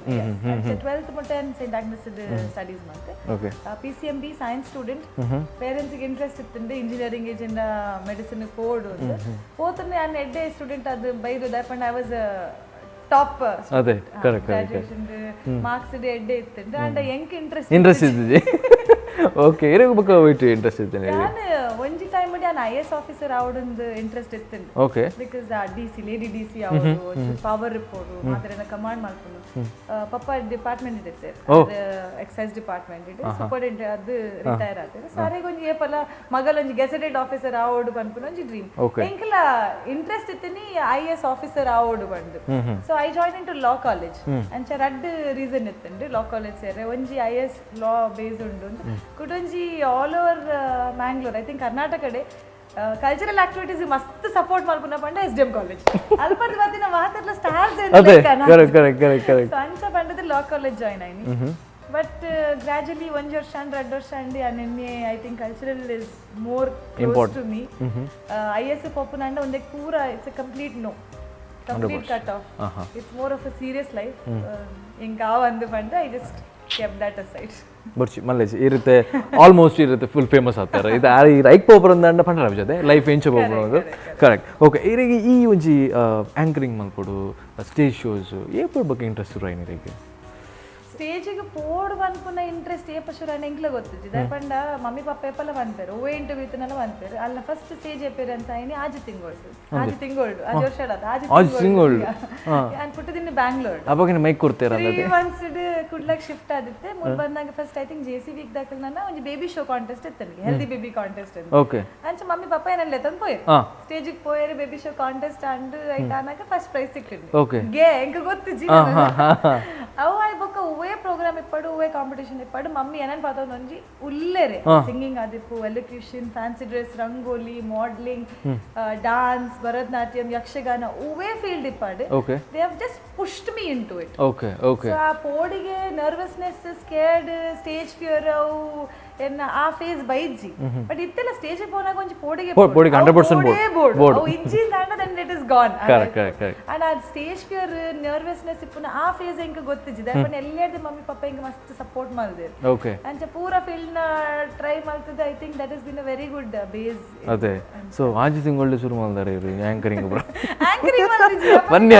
12th ಮುಟ್ಟ ಸೇಂಟ್ ಆಗ್ನೆಸ್ ಸ್ಟಡೀಸ್ ಮತ್ತೆ. PCMB science student. ಪೇರೆಂಟ್ಸ್ಗೆ ಇಂಟ್ರೆಸ್ಟ್ ಇತ್ತು ಇಂಜಿನಿಯರಿಂಗ್ ಏಜಿಂದ ಮೆಡಿಸಿನ್ ಕೋಡ್ ಅಂತ. ಪೋತಂದ್ರೆ ನಾನು ಎಡ್ಡೆ ಸ್ಟೂಡೆಂಟ್ ಅದು ಬೈದು ದಯಪಂಡ I was top. ಅದೇ, ಕರೆಕ್ಟ್ ಕರೆಕ್ಟ್. ಗ್ರಾಜುಯೇಷನ್ ಮಾರ್ಕ್ಸ್ ಎಡ್ಡೆ ಇತ್ತು ಅಂಡ್ ಎಂಕ್ ಇಂಟ್ರೆಸ್ಟ್ ಇಂಟ್ರೆಸ್ಟ್ ಇದ್ದಿದೆ. ಓಕೆ, ಇರಗ ಬೊಕ್ಕ ವೈಟ್ ಇಂಟ್ರೆಸ್ಟ್ ಇದ್ದೇನೆ. ನಾನು ಒಂಜಿ ಟೈಮ್ ನಾನು ಐಎಎಸ್ ಆಫೀಸರ್ ಆವಡೊಂದು ಇಂಟ್ರೆಸ್ಟ್ ಇತ್ತು. Because ಆ DC, lady DC ಅವರು ಪವರ್ ಇಪ್ಪೋಡು, ಮಾತ್ರ ಕಮಾಂಡ್ ಮಾಡ್ಕೊಂಡು. ಪಪ್ಪ ಡಿಪಾರ್ಟ್ಮೆಂಟ್ ಇತ್ತೆ, ಎಕ್ಸೈಸ್ ಡಿಪಾರ್ಟ್ಮೆಂಟ್ ಇದೆ, ಸೂಪರ್ ಅದು ರಿಟೈರ್ ಆತಾರೆ. ಸೊ ಅರೆಗ್ ಒಂಜಿ ಏಪಲ ಮಗಲ್ ಒಂಜಿ ಗೆಸೆಟೆಡ್ ಆಫೀಸರ್ ಆವೋಡು ಪನ್ಪುನ ಒಂಜಿ ಡ್ರೀಮ್. ಎಂಕಲ ಇಂಟ್ರೆಸ್ಟ್ ಇತ್ತಿನಿ ಐಎಎಸ್ ಆಫೀಸರ್ ಆವೋಡು ಬಂದು. So I join in to law college. ಅಂಚ ರಡ್ಡ್ ರೀಸನ್ ಇತ್ತುಂಡು ಲಾ ಕಾಲೇಜ್ ಸೇರೆ. ಒಂಜಿ ಐಎಎಸ್ ಲಾ ಬೇಸ್ ಉಂಡು ಅಂತ, ಕುಡೊಂಜಿ all over Mangalore, I think ಕರ್ನಾಟಕಡೆ cultural activities ಮಸ್ತ್ ಸಪೋರ್ಟ್ ಮಲ್ಪುನ ಪಂಡ ಎಸ್.ಡಿ.ಎಂ ಕಾಲೇಜ್. ಅಲ್ಪರ್ದು ಬತ್ತಿನ ಮಾತೆರ್ಲ ಸ್ಟಾರ್ಸ್. ಅದೇ, ಕರೆಕ್ಟ್ ಕರೆಕ್ಟ್ ಕರೆಕ್ಟ್ ಕರೆಕ್ಟ್. ಸೊ ಅಂಚ ಪಂಡದ ಲಾ ಕಾಲೇಜ್ ಜಾಯ್ನ್ ಆಯ್ನಿ. ಬಟ್ ಗ್ರಾಜುಲಿ ಒಂಜಿ ವರ್ಷ ಅಂಡ್ ರಡ್ಡ್ ವರ್ಷ ಅಂಡ್ ನಿನ್ನೆ I think cultural is more close to me. IAS ಪೋಪುನಂಡ ಒಂದೇ ಪೂರ it's a complete no, complete cut off. It's more of a serious life. ಹಿಂಗೆ ಅಂದು ಪಂಡ I just kept that aside. ಬರ್ಚಿ ಮಲ್ಲೇಜ್ ಇರುತ್ತೆ, ಆಲ್ಮೋಸ್ಟ್ ಇರುತ್ತೆ, ಫುಲ್ ಫೇಮಸ್ ಆಗ್ತಾರೆ. ಇದು ಈ ರೈಕ್ ಪೋಪರ್ ಅಂದ ಪಂಡ ಜೊತೆ ಲೈಫ್ ಎಂಚ ಪೋಪರ್. ಕರೆಕ್ಟ್. ಓಕೆ, ಇರಿಗೆ ಈ ಒಂಜಿ ಆ್ಯಂಕರಿಂಗ್ ಮಲ್ಪೊಡು, ಸ್ಟೇಜ್ ಶೋಸ್ ಏಪರ್ ಬಗ್ಗೆ ಇಂಟ್ರೆಸ್ಟ್ ಇರೋ ಇರಿಗೆ? ಸ್ಟೇಜಿಗೆ ಪೋಡು ಪನ್ಪುನ ಇಂಟ್ರೆಸ್ಟ್ ಏಪ ಶುರು ಆಂಡ ಎಂಕ್ಲ ಗೊತ್ತಿಜ್ಜಿ. ಪಂಡ ಮಮ್ಮಿ ಪಪ್ಪ ಏಪಲ ಪನ್ಪೆರ್, ಒವ್ವೇ ಇಂಟರ್ವ್ಯೂ ಇತ್ತುಂಡಲ ಪನ್ಪೆರ್. ಅಲ್ಲ ಫಸ್ಟ್ ಸ್ಟೇಜ್ ಅಪಿಯರೆನ್ಸ್ ಆಯ್ನಿ ಆಜಿ ತಿಂಗೊಳ್ಡು, ಆಜಿ ತಿಂಗೊಳ್ಡು, ಆಜಿ ವರ್ಷ ಆಜಿ. ಆಜಿ ತಿಂಗೊಳ್ಡು. ಯಾನ್ ಪುಟ್ಟುದಿನ ಬ್ಯಾಂಗ್ಳೂರ್. ಅಪ್ಪಗಿನ ಮೈಕ್ ಕೊಡ್ತೀರ? 3 ಮಂತ್ಸ್ ಕುಡ್ಲಕ್ ಶಿಫ್ಟ್ ಆದಿತ್ತೆ. ಮೂರು ಬಂದಾಗ first I think JC weak ದಾಕಲ್ ಒಂಜಿ ಬೇಬಿ ಶೋ ಕಾಂಟೆಸ್ಟ್ ಇತ್ತು, ಹೆಲ್ದಿ ಬೇಬಿ ಕಾಂಟೆಸ್ಟ್ ಅಂತ. ಅಂಚ ಮಮ್ಮಿ ಪಪ್ಪ ಏನೆಲ್ಲ ತಂದು ಪೋಯರು. ಸ್ಟೇಜಿಗೆ ಪೋಯರು, ಬೇಬಿ ಶೋ ಕಾಂಟೆಸ್ಟ್ ಅಂಡ್ ಐಟ್ ಆನಾಗ ಫಸ್ಟ್ ಪ್ರೈಸ್ ಸಿಕ್ಕಿಂಡು. ಗೆ ಎಂಕ್ ಗೊತ್ತಿಜ್ಜಿ ಅವು. ಆಯ್ ಬೊಕ್ಕ ಒವ್ವೇ ಪ್ರೋಗ್ರಾಮ್ ಇಪ್ಪಡು, ಒವ್ವೇ ಕಾಂಪಿಟೇಷನ್ ಇಪ್ಪಡು, ಮಮ್ಮಿ ಏನನ್ ಪಾತೊಂದು ಒಂಜಿ ಉಲ್ಲೇರೆ. ಸಿಂಗಿಂಗ್ ಆದಿಪ್ಪು, elocution, fancy dress, rangoli, modelling, dance, Bharatanatyam, Yakshagana, ಒವ್ವೇ ಫೀಲ್ಡ್ ಇಪ್ಪಾಡು, they have just pushed me into it. Okay okay so ಆ ಪೋಡಿಗೆ, ನರ್ವಸ್ನೆಸ್, ಸ್ಕೇರ್ಡ್, ಸ್ಟೇಜ್ ಫಿಯರ್ ಅವು ಎನ್ನ ಆ ಫೇಸ್ ಬೈಜ್ಜಿ. ಬಟ್ ಇತ್ತೆಲ್ಲ ಸ್ಟೇಜ್ ಪೋನಾಗ ಒಂಜಿ ಪೋಡಿಗೆ. ಪೋಡಿಗೆ 100% ಬೋರ್ಡ್. ಅವು ಇಜ್ಜಿ ಅಂಡ then it is gone. Correct correct correct and ಆ ಸ್ಟೇಜ್ ಫಿಯರ್, ನರ್ವಸ್ನೆಸ್ ಇಪ್ಪುನ ಆ ಫೇಸ್ ಎಂಕ್ ಗೊತ್ತಿಜ್ಜಿ. ಬಟ್ ಎಲ್ಲೇರ್ದು ಮಮ್ಮಿ ಪಪ್ಪ ಎಂಕ್ ಮಸ್ತ್ ಸಪೋರ್ಟ್ ಮಲ್ದೇರ್. ಅಂಚ ಪೂರ ಫೀಲ್ಡ್ ನ try ಮಲ್ತದ. I think that is been a very good base. ಅದೇ, ಸೊ ಆಜಿ ತಿಂಗಳು ಶುರು ಮಾಡ್ತಾರೆ ಇವ್ರು ಆ್ಯಂಕರಿಂಗ್ ಬ್ರೋ. ಆಂಕರಿಂಗ್. ಬನ್ನಿ.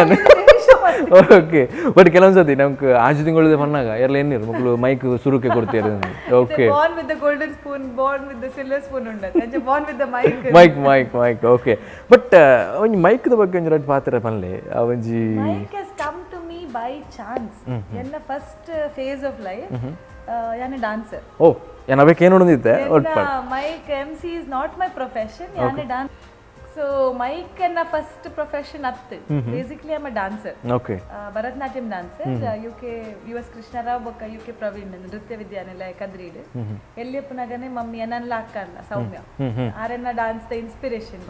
ಓಕೆ, ಬಟ್ ಕೆಲವೊಂದು ಸತಿ ನಮ್ಗೆ ಆಜಿ ತಿಂಗಳು ಬಂದಾಗ ಎಲ್ಲ ಏನಿರು ಮಕ್ಕಳು ಮೈಕ್ ಸುರುಕೆ ಕೊಡ್ತೀರ. Okay. Born with the golden spoon, born with the silver spoon ಉಂಡತ್ತೆ. ಅಂಚ born with the mic. Mic, mic, mic. Okay, but ಒಂಜಿ ಮೈಕ್ದ ಬಗ್ಗೆ ಒಂಜಿ ರಡ್ಡ್ ಪಾತೆರ ಪನ್ಲೆ ಆ ಒಂಜಿ. Mic has come to me by chance. ಎನ್ನ ಫಸ್ಟ್ ಫೇಸ್ ಆಫ್ ಲೈಫ್ ಯಾನ್ ಡಾನ್ಸರ್. ಓ, ಏನ್ ಅವೇಕ್ ಏನು ನೋಡಿದ್ದೆ ಒಟ್ಟು. Mic MC is not my profession. ಯಾನ್ ಡಾನ್ಸ್. ಸೊ ಮೈಕ್ ಎನ್ನ ಫಸ್ಟ್ ಪ್ರೊಫೆಷನ್ ಅತ್ತು. Basically I'm a dancer. Bharatanatyam dancer. UK U S Krishnarao ಬೊಕ್ಕ ಯು ಕೆ ಪ್ರವೀಣ್ ನೃತ್ಯ ವಿದ್ಯಾನಿಲಯ ಕದ್ರೀಡ್. ಎಲ್ಲಿಯಪ್ಪನಾಗನೆ ಮಮ್ಮಿ ಎನ್ನಲ್ಲ ಅಕ್ಕ ಅಲ್ಲ ಸೌಮ್ಯ ಆರೆನ್ನ ಡಾನ್ಸ್ the inspiration.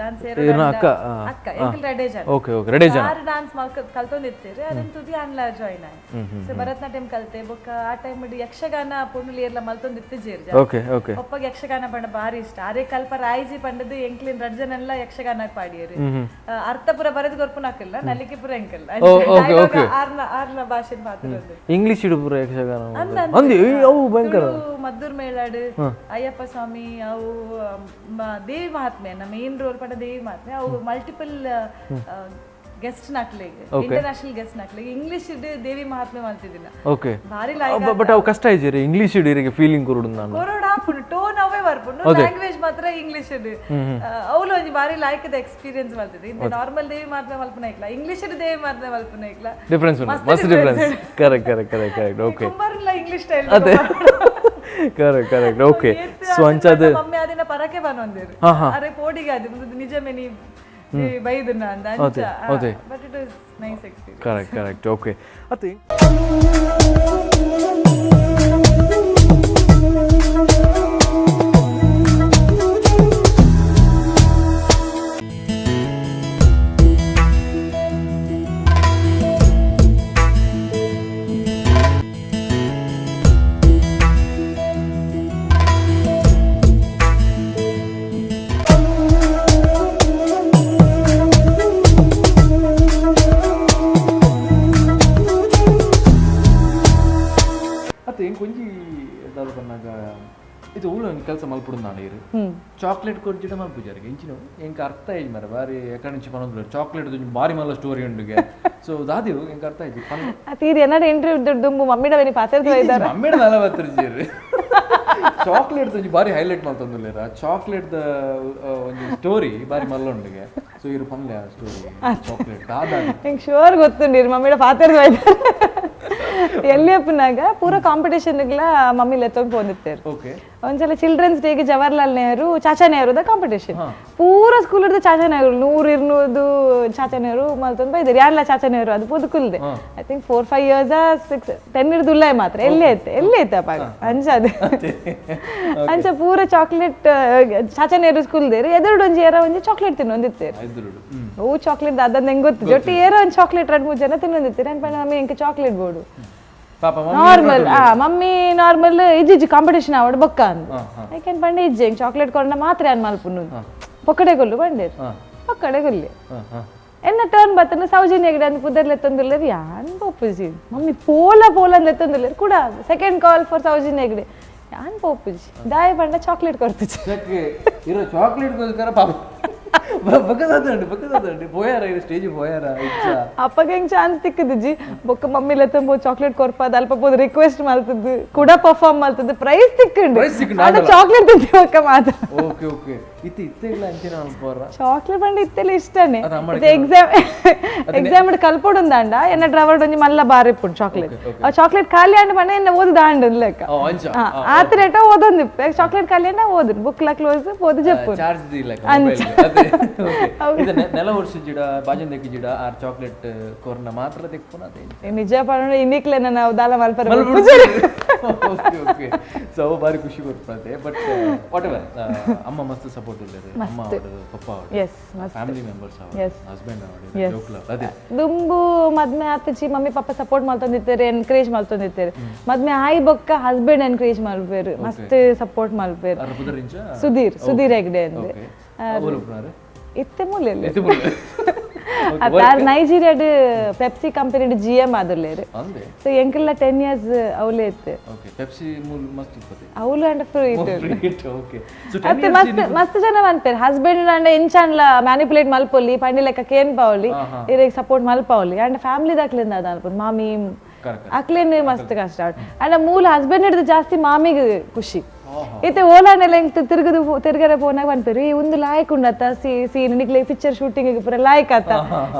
Dance. ಇವ್ನ ಅಕ್ಕ, ಅಕ್ಕ ಎಂಕಲ್ ರಡೇ ಜನ. ಓಕೆ ಓಕೆ ರೆಡಿ ಜನ. ಆರು ಡಾನ್ಸ್ ಕಲ್ತೊಂದಿತ್ತೀರಿ, ಅದನ್ನ ತುದಿ ಆನ್ಲ ಜಾಯ್ನ್ ಆಯ್. ಸೊ ಭರತನಾಟ್ಯಂ ಕಲ್ತೆ. ಬೊಕ್ಕ ಆ ಟೈಮ್ ಯಕ್ಷಗಾನ ಪೊಣ್ಣುಲಿ ಎಲ್ಲ ಮಲ್ತೊಂದಿತ್ತು ಜೇರ್. ಓಕೆ ಓಕೆ ಒಪ್ಪಗೆ ಯಕ್ಷಗಾನ ಪಂಡ ಬಾರಿ ಇಷ್ಟ. ಅರೆ ಕಲ್ಪ ರಾಯ್ಜಿ ಪಂಡದು ಎಂಕ್ಲಿನ್ ರಡ್ಜನೆಲ್ಲ ಯಕ್ಷಗಾನ ಪಾಡಿಯರು. ಅರ್ಥಪುರ ಬರೆದು ಕೊರ್ಪುನಾಕಲ್ಲ, ನಲಿಕೆ ಪುರ ಎಂಕಲ್. Okay, okay. ಆರ್ನ ಆರ್ನ ಭಾಷೆ ಪಾತ್ರ. ಇಂಗ್ಲಿಷ್ ಇಡುಪುರ ಯಕ್ಷಗಾನ ಅಂದಿ ಅವು ಭಯಂಕರ. ತುಳು ಮದ್ದೂರ್ ಮೇಳಾಡು ಅಯ್ಯಪ್ಪ ಸ್ವಾಮಿ ಅವು ದೇವಿ ಮಹಾತ್ಮೆ, ನಮ್ಮ ಮೇನ್ ರೋಲ್ ಪಂಡ ದೇವಿ ಮಹಾತ್ಮೆ. ಅವು multiple Guest ನಕ್ಲೆಗ್, international guest ನಕ್ಲೆಗ್ English ದೇವಿ ಮಹಾತ್ಮೆ ಮಲ್ತಿದಿನ. ಓಕೆ. ಭಾರಿ ಲೈಕ್. ಬಟ್ ಅವು ಕಷ್ಟ ಇಜ್ಜಿರಿ ಇಂಗ್ಲೀಷ್ ಇಡೀರಿಗೆ ಫೀಲಿಂಗ್ ಕೊರಡು ನಾನು. ಕೊರೋಡ ಆಪುಂಡು, ಟೋನ್ ಅವೇ ಬರ್ಪುಂಡು, ಲ್ಯಾಂಗ್ವೇಜ್ ಮಾತ್ರ ಇಂಗ್ಲಿಷ್. ಅವಳು ಒಂಜಿ ಬಾರಿ ಲಾಯ್ಕದ ಎಕ್ಸ್ಪೀರಿಯನ್ಸ್ ಮಲ್ತಿದೆ. ಇಂತ ನಾರ್ಮಲ್ ದೇವಿ ಮಹಾತ್ಮೆ ಮಲ್ಪುನ ಇಕ್ಲ, ಇಂಗ್ಲಿಷ್ ದೇವಿ ಮಹಾತ್ಮೆ ಮಲ್ಪುನ ಇಕ್ಲ ಡಿಫ್ರೆನ್ಸ್ ಉಂಟು, ಮಸ್ತ್ difference. Correct correct correct correct okay. ಕುಂಬಾರ್ಲ English style. ಅದೇ, correct correct okay. So ಅಂಚಾದ mummy ಅದಿನ ಪರಕೆ ಬನ್ನೊಂದಿರು, ಅರೆ ಪೋಡಿಗೆ ಅದು ನಿಜಮೆ ನೀ ಬೈದನ್ನ ಅಂತ ಅಂಚ. But it is nice experience. Correct correct okay. ಅತ್ತೆ ಅತ್ತೆ ಇಂಕೊಂಜಿ ದಾದ ಪನ್ನಾಗ ಇದು ಊಳು ಒಂಜಿ ಕೆಲಸ ಮಲ್ಪುಡು ನಾಳೆ ಇರು ಚಾಕ್ಲೇಟ್ ಕೊರ್ಜಿಡ ಮಲ್ಪುಜಾರಿಗೆ ಇಂಚಿನ ಎಂಕ್ ಅರ್ಥ ಆಯ್ತು ಮರ ಬಾರಿ ಎಕಡೆ నుంచి ಪನೊಂದು ಚಾಕ್ಲೇಟ್ ಒಂಜಿ ಬಾರಿ ಮಲ್ಲ ಸ್ಟೋರಿ ಉಂಡುಗೆ. ಸೊ ದಾದಿವು ಎಂಕ್ ಅರ್ಥ ಆಯ್ತು ಪನ್. ತೀರಿ ಏನಾರು ಇಂಟರ್ವ್ಯೂ ದುಂಬು ಮಮ್ಮಿಡ ವೆನಿ ಪಾತೆರ್ದು ಇದ್ದಾರೆ. ಮಮ್ಮಿಡ ನಲವತ್ತು ಚಾಕ್ಲೇಟ್ ಒಂಜಿ ಬಾರಿ ಹೈಲೈಟ್ ಮಲ್ತೊಂದುಲ್ಲೇರ ಚಾಕ್ಲೇಟ್ the ಒಂಜಿ ಸ್ಟೋರಿ ಬಾರಿ ಮಲ್ಲ ಉಂಡುಗೆ. ಸೊ ಇರು ಪನ್ಲೆ ಆ ಸ್ಟೋರಿ ಚಾಕ್ಲೇಟ್ ದಾದ. ನಂಗೆ ಶೋರ್ ಗೊತ್ತುಂಡಿರು ಮಮ್ಮಿಡ ಪಾತೆರ್ದು ಇದ್ದಾರೆ. ಎಲ್ಲಿ ಅಪ್ಪನಾಗ ಪೂರ ಕಾಂಪಿಟೇಷನ್ಗ್ಲ ಮಮ್ಮಿ ಲೆತ್ತೊಂದು ಪೋಂದಿತ್ತೇರು. ಓಕೆ. ಒಂದ್ಸಲ ಚಿಲ್ಡ್ರನ್ಸ್ ಡೇಗೆ ಜವಾಹರ್ಲಾಲ್ ನೆಹರು ಚಾಚಾ ನೆಹರುದ ಕಾಂಪಿಟೇಷನ್, ಪೂರ ಸ್ಕೂಲ್ ಚಾಚಾ ನೆಹರು 100 200 ಚಾಚಾ ನೆಹರು ಮಲ್ತೊಂದು ಬೈದಾರೆ. ಯಾರಲ್ಲ ಚಾಚಾ ನೆಹರು ಅದು ಪೊದುಕುಲ್ದೆ I think 4 5 years 6 10 ಹಿಡ್ದು ಉಲ್ಲಾಯ್ ಮಾತ್ರ ಎಲ್ಲಿ ಐತೆ ಎಲ್ಲಿ ಐತೆ ಅಪ್ಪ ಅಂಚ ಅದು ಅಂಚ ಪೂರ chocolate Chacha Nehru school there ಎದುರು ಒಂಜಿ ಏರ ಒಂಜಿ ಚಾಕ್ಲೇಟ್ ತಿನ್ನೊಂದಿತ್ತೇರು. ಐದುರುಡು. ಓ ಚಾಕ್ಲೇಟ್ ಅದಂದ ಹೆಂಗ್ ಗೊತ್ತು ಜೊಟ್ಟಿ ಏರ ಒಂದು ಚಾಕ್ಲೇಟ್ ಎರಡು ಮೂರು ಜನ ತಿನ್ನೊಂದಿತ್ತೀರಿ ಅನ್ಪಂಡ ಮಮ್ಮಿ ಎಂಕ ಚಾಕ್ಲೇಟ್ ಬೋಡು. ಪಾಪ. ನಾರ್ಮಲ್ ಆ ಮಮ್ಮಿ ನಾರ್ಮಲ್ ಇಜ್ಜಿ ಕಾಂಪಿಟೇಷನ್ ಆವಡ್ ಬೊಕ್ಕ ಅಂದ್ ಐಕೆನ್ ಪಂಡೆ ಇಜ್ಜಿ ಎಂಕ್ ಚಾಕ್ಲೇಟ್ ಕೊರಂಡ ಮಾತ್ರ ಅನ್ ಮಲ್ಪುನು ಪೊಕ್ಕಡೆ ಕೊಲ್ಲು ಪಂಡೇರು ಪೊಕ್ಕಡೆ ಕೊಲ್ಲಿ. ಎನ್ನ ಟರ್ನ್ ಬತ್ತನ ಸೌಜನ್ಯ ಗಿಡ ಅಂದ್ ಪುದರ್ ಲೆತ್ತೊಂದುಲ್ಲೇರು ಯಾನ್ ಪೋಪುಜಿ ಮಮ್ಮಿ ಪೋಲ ಪೋಲ ಅಂದ್ ಲೆತ್ತೊಂದುಲ್ಲೇರು ಕೂಡ second call for Soujanya Hegde ಯಾನ್ ಪೋಪುಜಿ ದಾಯ ಪಂಡ ಚಾಕ್ಲೇಟ್ ಕೊಡ್ತುಜಿ. ಇರೋ ಚಾಕ್ಲೇಟ್ಗೋಸ್ಕರ ಪಾಪ ಬಕ್ಕದಾದಂడి ಬಕ್ಕದಾದಂಡಿ ಪೋಯಾರ ಇರೋ ಸ್ಟೇಜ್ ಪೋಯಾರ ಇಚ್ಚ. ಅಪ್ಪಗೆ ಹೆಂಗ್ ಚಾನ್ಸ್ ತಿಕ್ಕದಿಜ್ಜಿ ಬೊಕ್ಕ ಮಮ್ಮಿ ಲೆತ್ತಂಬೋ ಚಾಕ್ಲೇಟ್ ಕೊರ್ಪಾದ ಅಲ್ಪ ಪೋದು ರಿಕ್ವೆಸ್ಟ್ ಮಲ್ತದ್ದು ಕೂಡ ಪರ್ಫಾರ್ಮ್ ಮಲ್ತದ್ದು ಪ್ರೈಸ್ ತಿಕ್ಕಂಡು. Prize ತಿಕ್ಕುಂಡು. ಆಡ ಚಾಕ್ಲೇಟ್ ತಿಂತಿ ಬೊಕ್ಕ ಮಾತ್ರ. ಓಕೆ ಓಕೆ ಇತ್ತೆ ಇತ್ತೆ ಇಲ್ಲ ಅಂಚಿನ ಅನ್ಪೋರ. ಚಾಕ್ಲೇಟ್ ಪಂಡ ಇತ್ತೆಲ್ಲ ಇಷ್ಟನೇ. ಅದು ಅಮ್ಮಡ ಎಕ್ಸಾಮ್ ಎಕ್ಸಾಮ್ ಕಲ್ಪೊಡುಂದಾಂಡ ಎನ್ನ ಡ್ರವರ್ಡ್ ಒಂಜಿ ಮಲ್ಲ ಬಾರಿ ಇಪ್ಪುಂಡು ಚಾಕ್ಲೇಟ್ ಆ ಚಾಕ್ಲೇಟ್ ಖಾಲಿ ಆಂಡ ಪಂಡ ಎನ್ನ ಓದು ದಾಂಡು ಲೆಕ್ಕ. ಓ ಅಂಚ. ಆತ ರೇಟ ಓದೊಂದಿಪ್ಪೆ ಚಾಕ್ಲೇಟ್ ಖಾಲಿ ಅಂಡ ಓದು ಬುಕ್ ಲ ಕ್ಲೋಸ್ ಓದು ಜಪ್ಪು. ಚಾರ್ಜ್ ಇಲ್ಲ ಮೊಬೈಲ್ ಅದೇ. ಓಕೆ ಇದು ನೆಲ ವರ್ಷ ಜಿಡ ಬಾಜನ್ ದೆಕ್ಕಿ ಜಿಡ ಆರ್ ಚಾಕ್ಲೇಟ್ ಕೊರ್ನ ಮಾತ್ರ ದೆಕ್ಕುನ ಅದೇ. ನಿಜ ಪಂಡ ಇನ್ನಿಕ್ಲೆ ನಾವು ದಾಲ ಮಲ್ಪರ. Okay okay so ಬಾರಿ ಖುಷಿ ಕೊಡ್ತದೆ. But what ever ಅಮ್ಮ ಮಸ್ತ್ ಸಪೋರ್ಟ್ ಉಳ್ಳೇರು ಅಮ್ಮ ಅವಳು ಪಪ್ಪ ಅವಳು ಎಸ್ ಮಸ್ತ್. ಫ್ಯಾಮಿಲಿ ಮೆಂಬರ್ಸ್ ಅವಳು ಹಸ್ಬೆಂಡ್ ಅವಳು ಜೋಕ್ಲ ಅದೇ. ದುಂಬು ಮದ್ಮೆ ಆತಚಿ mummy papa support ಮಲ್ತೊಂದಿತ್ತಾರೆ, encourage ಮಲ್ತೊಂದಿತ್ತಾರೆ. ಮದ್ಮೆ ಆಯಿ ಬೊಕ್ಕ ಹಸ್ಬೆಂಡ್ ಎನ್ಕರೇಜ್ ಮಲ್ಪೇರು, ಮಸ್ತ್ ಸಪೋರ್ಟ್ ಮಲ್ಪೇರು. ಅರ ಪುದರಿಂಚ? ಸುಧೀರ್, ಸುಧೀರ್ ಹೆಗ್ಡೆ ಅಂದೆ. ಓಕೆ ಅವಳು ಪುನಾರೆ. ಇತ್ತೆ ಮೂಲೆಯಲ್ಲಿ ಎತ್ತೆ ಮೂಲೆ. Attar ನೈಜೀರಿಯಾಡ್ Pepsi company G M ಆದುಲ್ಲೇರು. ಅಂದೆ. ಸೊ ಎಂಕೆಲ್ಲ 10 ಇಯರ್ಸ್ ಅವಲೇ ಇತ್ತು. ಓಕೆ ಪೆಪ್ಸಿ ಮೂಲ್ ಮಸ್ತ್ ಇಪ್ಪತ್ತೆ. ಅವಳು and fruit. Okay so ಅತ್ತೆ ಮಸ್ತ್ ಮಸ್ತ್ ಜನ ಮನ್ಪೇರು ಹಸ್ಬೆಂಡ್ ಅಂಡ ಎಂಚಾನ್ಲ ಮ್ಯಾನಿಪುಲೇಟ್ ಮಲ್ಪೊಲಿ ಪಂಡಿ ಲೆಕ್ಕ ಕೇನ್ ಪಾವಲಿ ಇರೆಗ್ ಸಪೋರ್ಟ್ ಮಲ್ಪಾವಲಿ ಅಂಡ್ ಫ್ಯಾಮಿಲಿ ದಾಕ್ಲಿಂದ ಅದ ಅನ್ಪುನ್ ಮಾಮಿ ಕರೆಕ್ಟ್. ಅಕ್ಲೇನ್ ಮಸ್ತ್ ಕಷ್ಟ ಅಂಡ ಮೂಲ ಹಸ್ಬೆಂಡ್ ಹಿಡಿದು ಜಾಸ್ತಿ ಮಾಮಿಗೆ ಖುಷಿ ಇತ್ತೆ ಓಲಾನೆಲ್ಲ ಎಂಕ್ ತಿರುಗದು ತಿರುಗರೆ ಪೋನಾಗ ಪನ್ಪೇರು ಈ ಒಂದು ಲಾಯಕ್ ಉಂಡತ್ತ ಸಿ ಸೀನ್ ನಿಕ್ಲೆ ಪಿಕ್ಚರ್ ಶೂಟಿಂಗ್ ಪೂರ ಲಾಯಕ್ ಆತ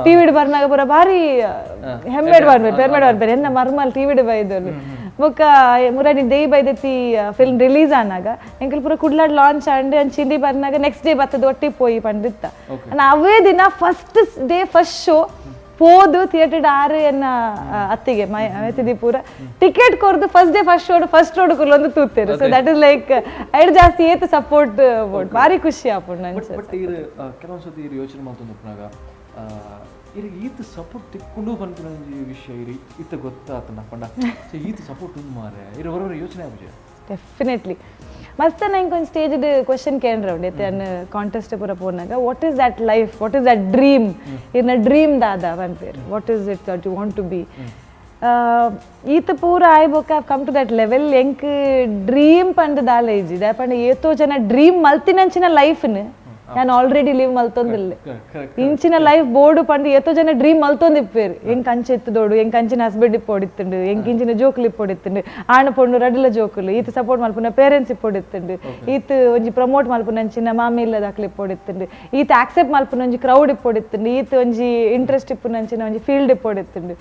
ಟಿವಿಡ್ ಬರ್ನಾಗ ಪೂರ ಭಾರಿ ಹೆಮ್ಮೆಡ್ ಬರ್ಬೇಕು ಪೆರ್ಮೆಡ್ ಬರ್ಬೇರು ಎನ್ನ ಮರ್ಮಲ್ ಟಿವಿಡ್ ಬೈದೋಲು. ಬೊಕ್ಕ ಮುರಾನಿ ದೇಯಿ ಬೈದೆತ್ತಿ ಫಿಲ್ಮ್ ರಿಲೀಸ್ ಆನಾಗ ಎಂಕಲ್ ಪೂರ ಕುಡ್ಲಾಡ್ ಲಾಂಚ್ ಆಂಡ್ ಚಿಂದಿ ಬರ್ನಾಗ ನೆಕ್ಸ್ಟ್ ಡೇ ಬತ್ತದ ಒಟ್ಟಿ ಪೋಯಿ ಪಂಡಿತ್ತ ಅವೇ ದಿನ first day first show ಪೋದು ಥಿಯೇಟರ್ ಆರು ಎನ್ನ ಅತ್ತಿಗೆ ಮೈ ಪೂರ ಟಿಕೆಟ್ ಕೊರ್ದು first day first show first road ಕುಲ್ಲೊಂದು ತೂತೇರು. So that is like ಐಡ್ ಜಾಸ್ತಿ ಏತ್ ಸಪೋರ್ಟ್ ಬೋರ್ಡ್ ಭಾರಿ ಖುಷಿ ಆಪುಂಡು ನಂಚ. ಬಟ್ ಇರು ಕೆಲವೊಂದು ಸತಿ ಇರು ಯೋಚನೆ ಮಾಡ್ತೊಂದು ಇರು ಈತ ಸಪೋರ್ಟ್ ತಿಕ್ಕೊಂಡು ಪನ್ಪಿನ ಒಂಜಿ ವಿಷಯ ಇರಿ ಇತ್ತ ಗೊತ್ತಾತನ ಪಂಡ ಸೊ ಈತ ಸಪೋರ್ಟ್ ಉಂಡು ಮಾರೆ ಇರು ಹೊರವರ ಯೋಚನೆ ಆಪುಜೆ. ಡೆಫಿನೆಟ್ಲಿ ಮಸ್ತ್ ನಂಗೆ ಒಂದು ಸ್ಟೇಜ್ ಕ್ವಶನ್ ಕೇಳ್ರ ಉಂಡು ಅನ್ನ ಕಾಂಟೆಸ್ಟ್ ಪೂರ ಪೋನಾಗ what is that life, what is that dream, ಇರ್ನ ಡ್ರೀಮ್ ದಾದ ಪನ್ಪೇರು, what is it that you want to be? ಈತ ಪೂರ ಆಯ್ ಬೊಕ್ಕ come to that level ಎಂಕ್ ಡ್ರೀಮ್ ಪಂಡ ದಾಲ ಇಜ್ಜಿ ದಾಯ ಪಂಡ ಏತೋ ಜನ ಡ್ರೀಮ್ ಮಲ್ತಿನಂಚಿನ ಲೈಫ್ನ್ ನಾನು ಆಲ್ರೆಡಿ ಲಿವ್ ಮಲ್ತೊಂದಿಲ್ಲೆ. ಇಂಚಿನ ಲೈಫ್ ಬೋರ್ಡು ಪಂಡು ಏತೋ ಜನ ಡ್ರೀಮ್ ಮಲ್ತೊಂದು ಇಪ್ಪೇರು. ಎಂಕ್ ಅಂಚೆ ಎತ್ತುದೋಡು, ಎಂಕ್ ಅಂಚಿನ ಹಸ್ಬೆಂಡ್ ಇಪ್ಪೊಡಿತ್ತುಂಡು, ಎಂಕ್ ಇಂಚಿನ ಜೋಕುಲು ಇಪ್ಪೊಡಿತ್ತುಂಡು, ಆಣ ಪೊಣ್ಣು ರಡ್ಲ ಜೋಕುಲು, ಈತ ಸಪೋರ್ಟ್ ಮಲ್ಪುನ ಪೇರೆಂಟ್ಸ್ ಇಪ್ಪೊಡಿತ್ತುಂಡು, ಈತ ಒಂಜಿ ಪ್ರಮೋಟ್ ಮಲ್ಪುನ ಅಂಚಿನ ಮಾಮಿ ಇಲ್ಲದಾಕ್ಲು ಇಪ್ಪೊಡಿತ್ತುಂಡು, ಈತ ಆಕ್ಸೆಪ್ಟ್ ಮಲ್ಪುನ ಒಂಜಿ ಕ್ರೌಡ್ ಇಪ್ಪೊಡಿತ್ತುಂಡು, ಈತ ಒಂಜಿ ಇಂಟ್ರೆಸ್ಟ್ ಇಪ್ಪುನ ಅಂಚಿನ ಒಂಜಿ ಫೀಲ್ಡ್ ಇಪ್ಪೊಡಿತ್ತುಂಡು,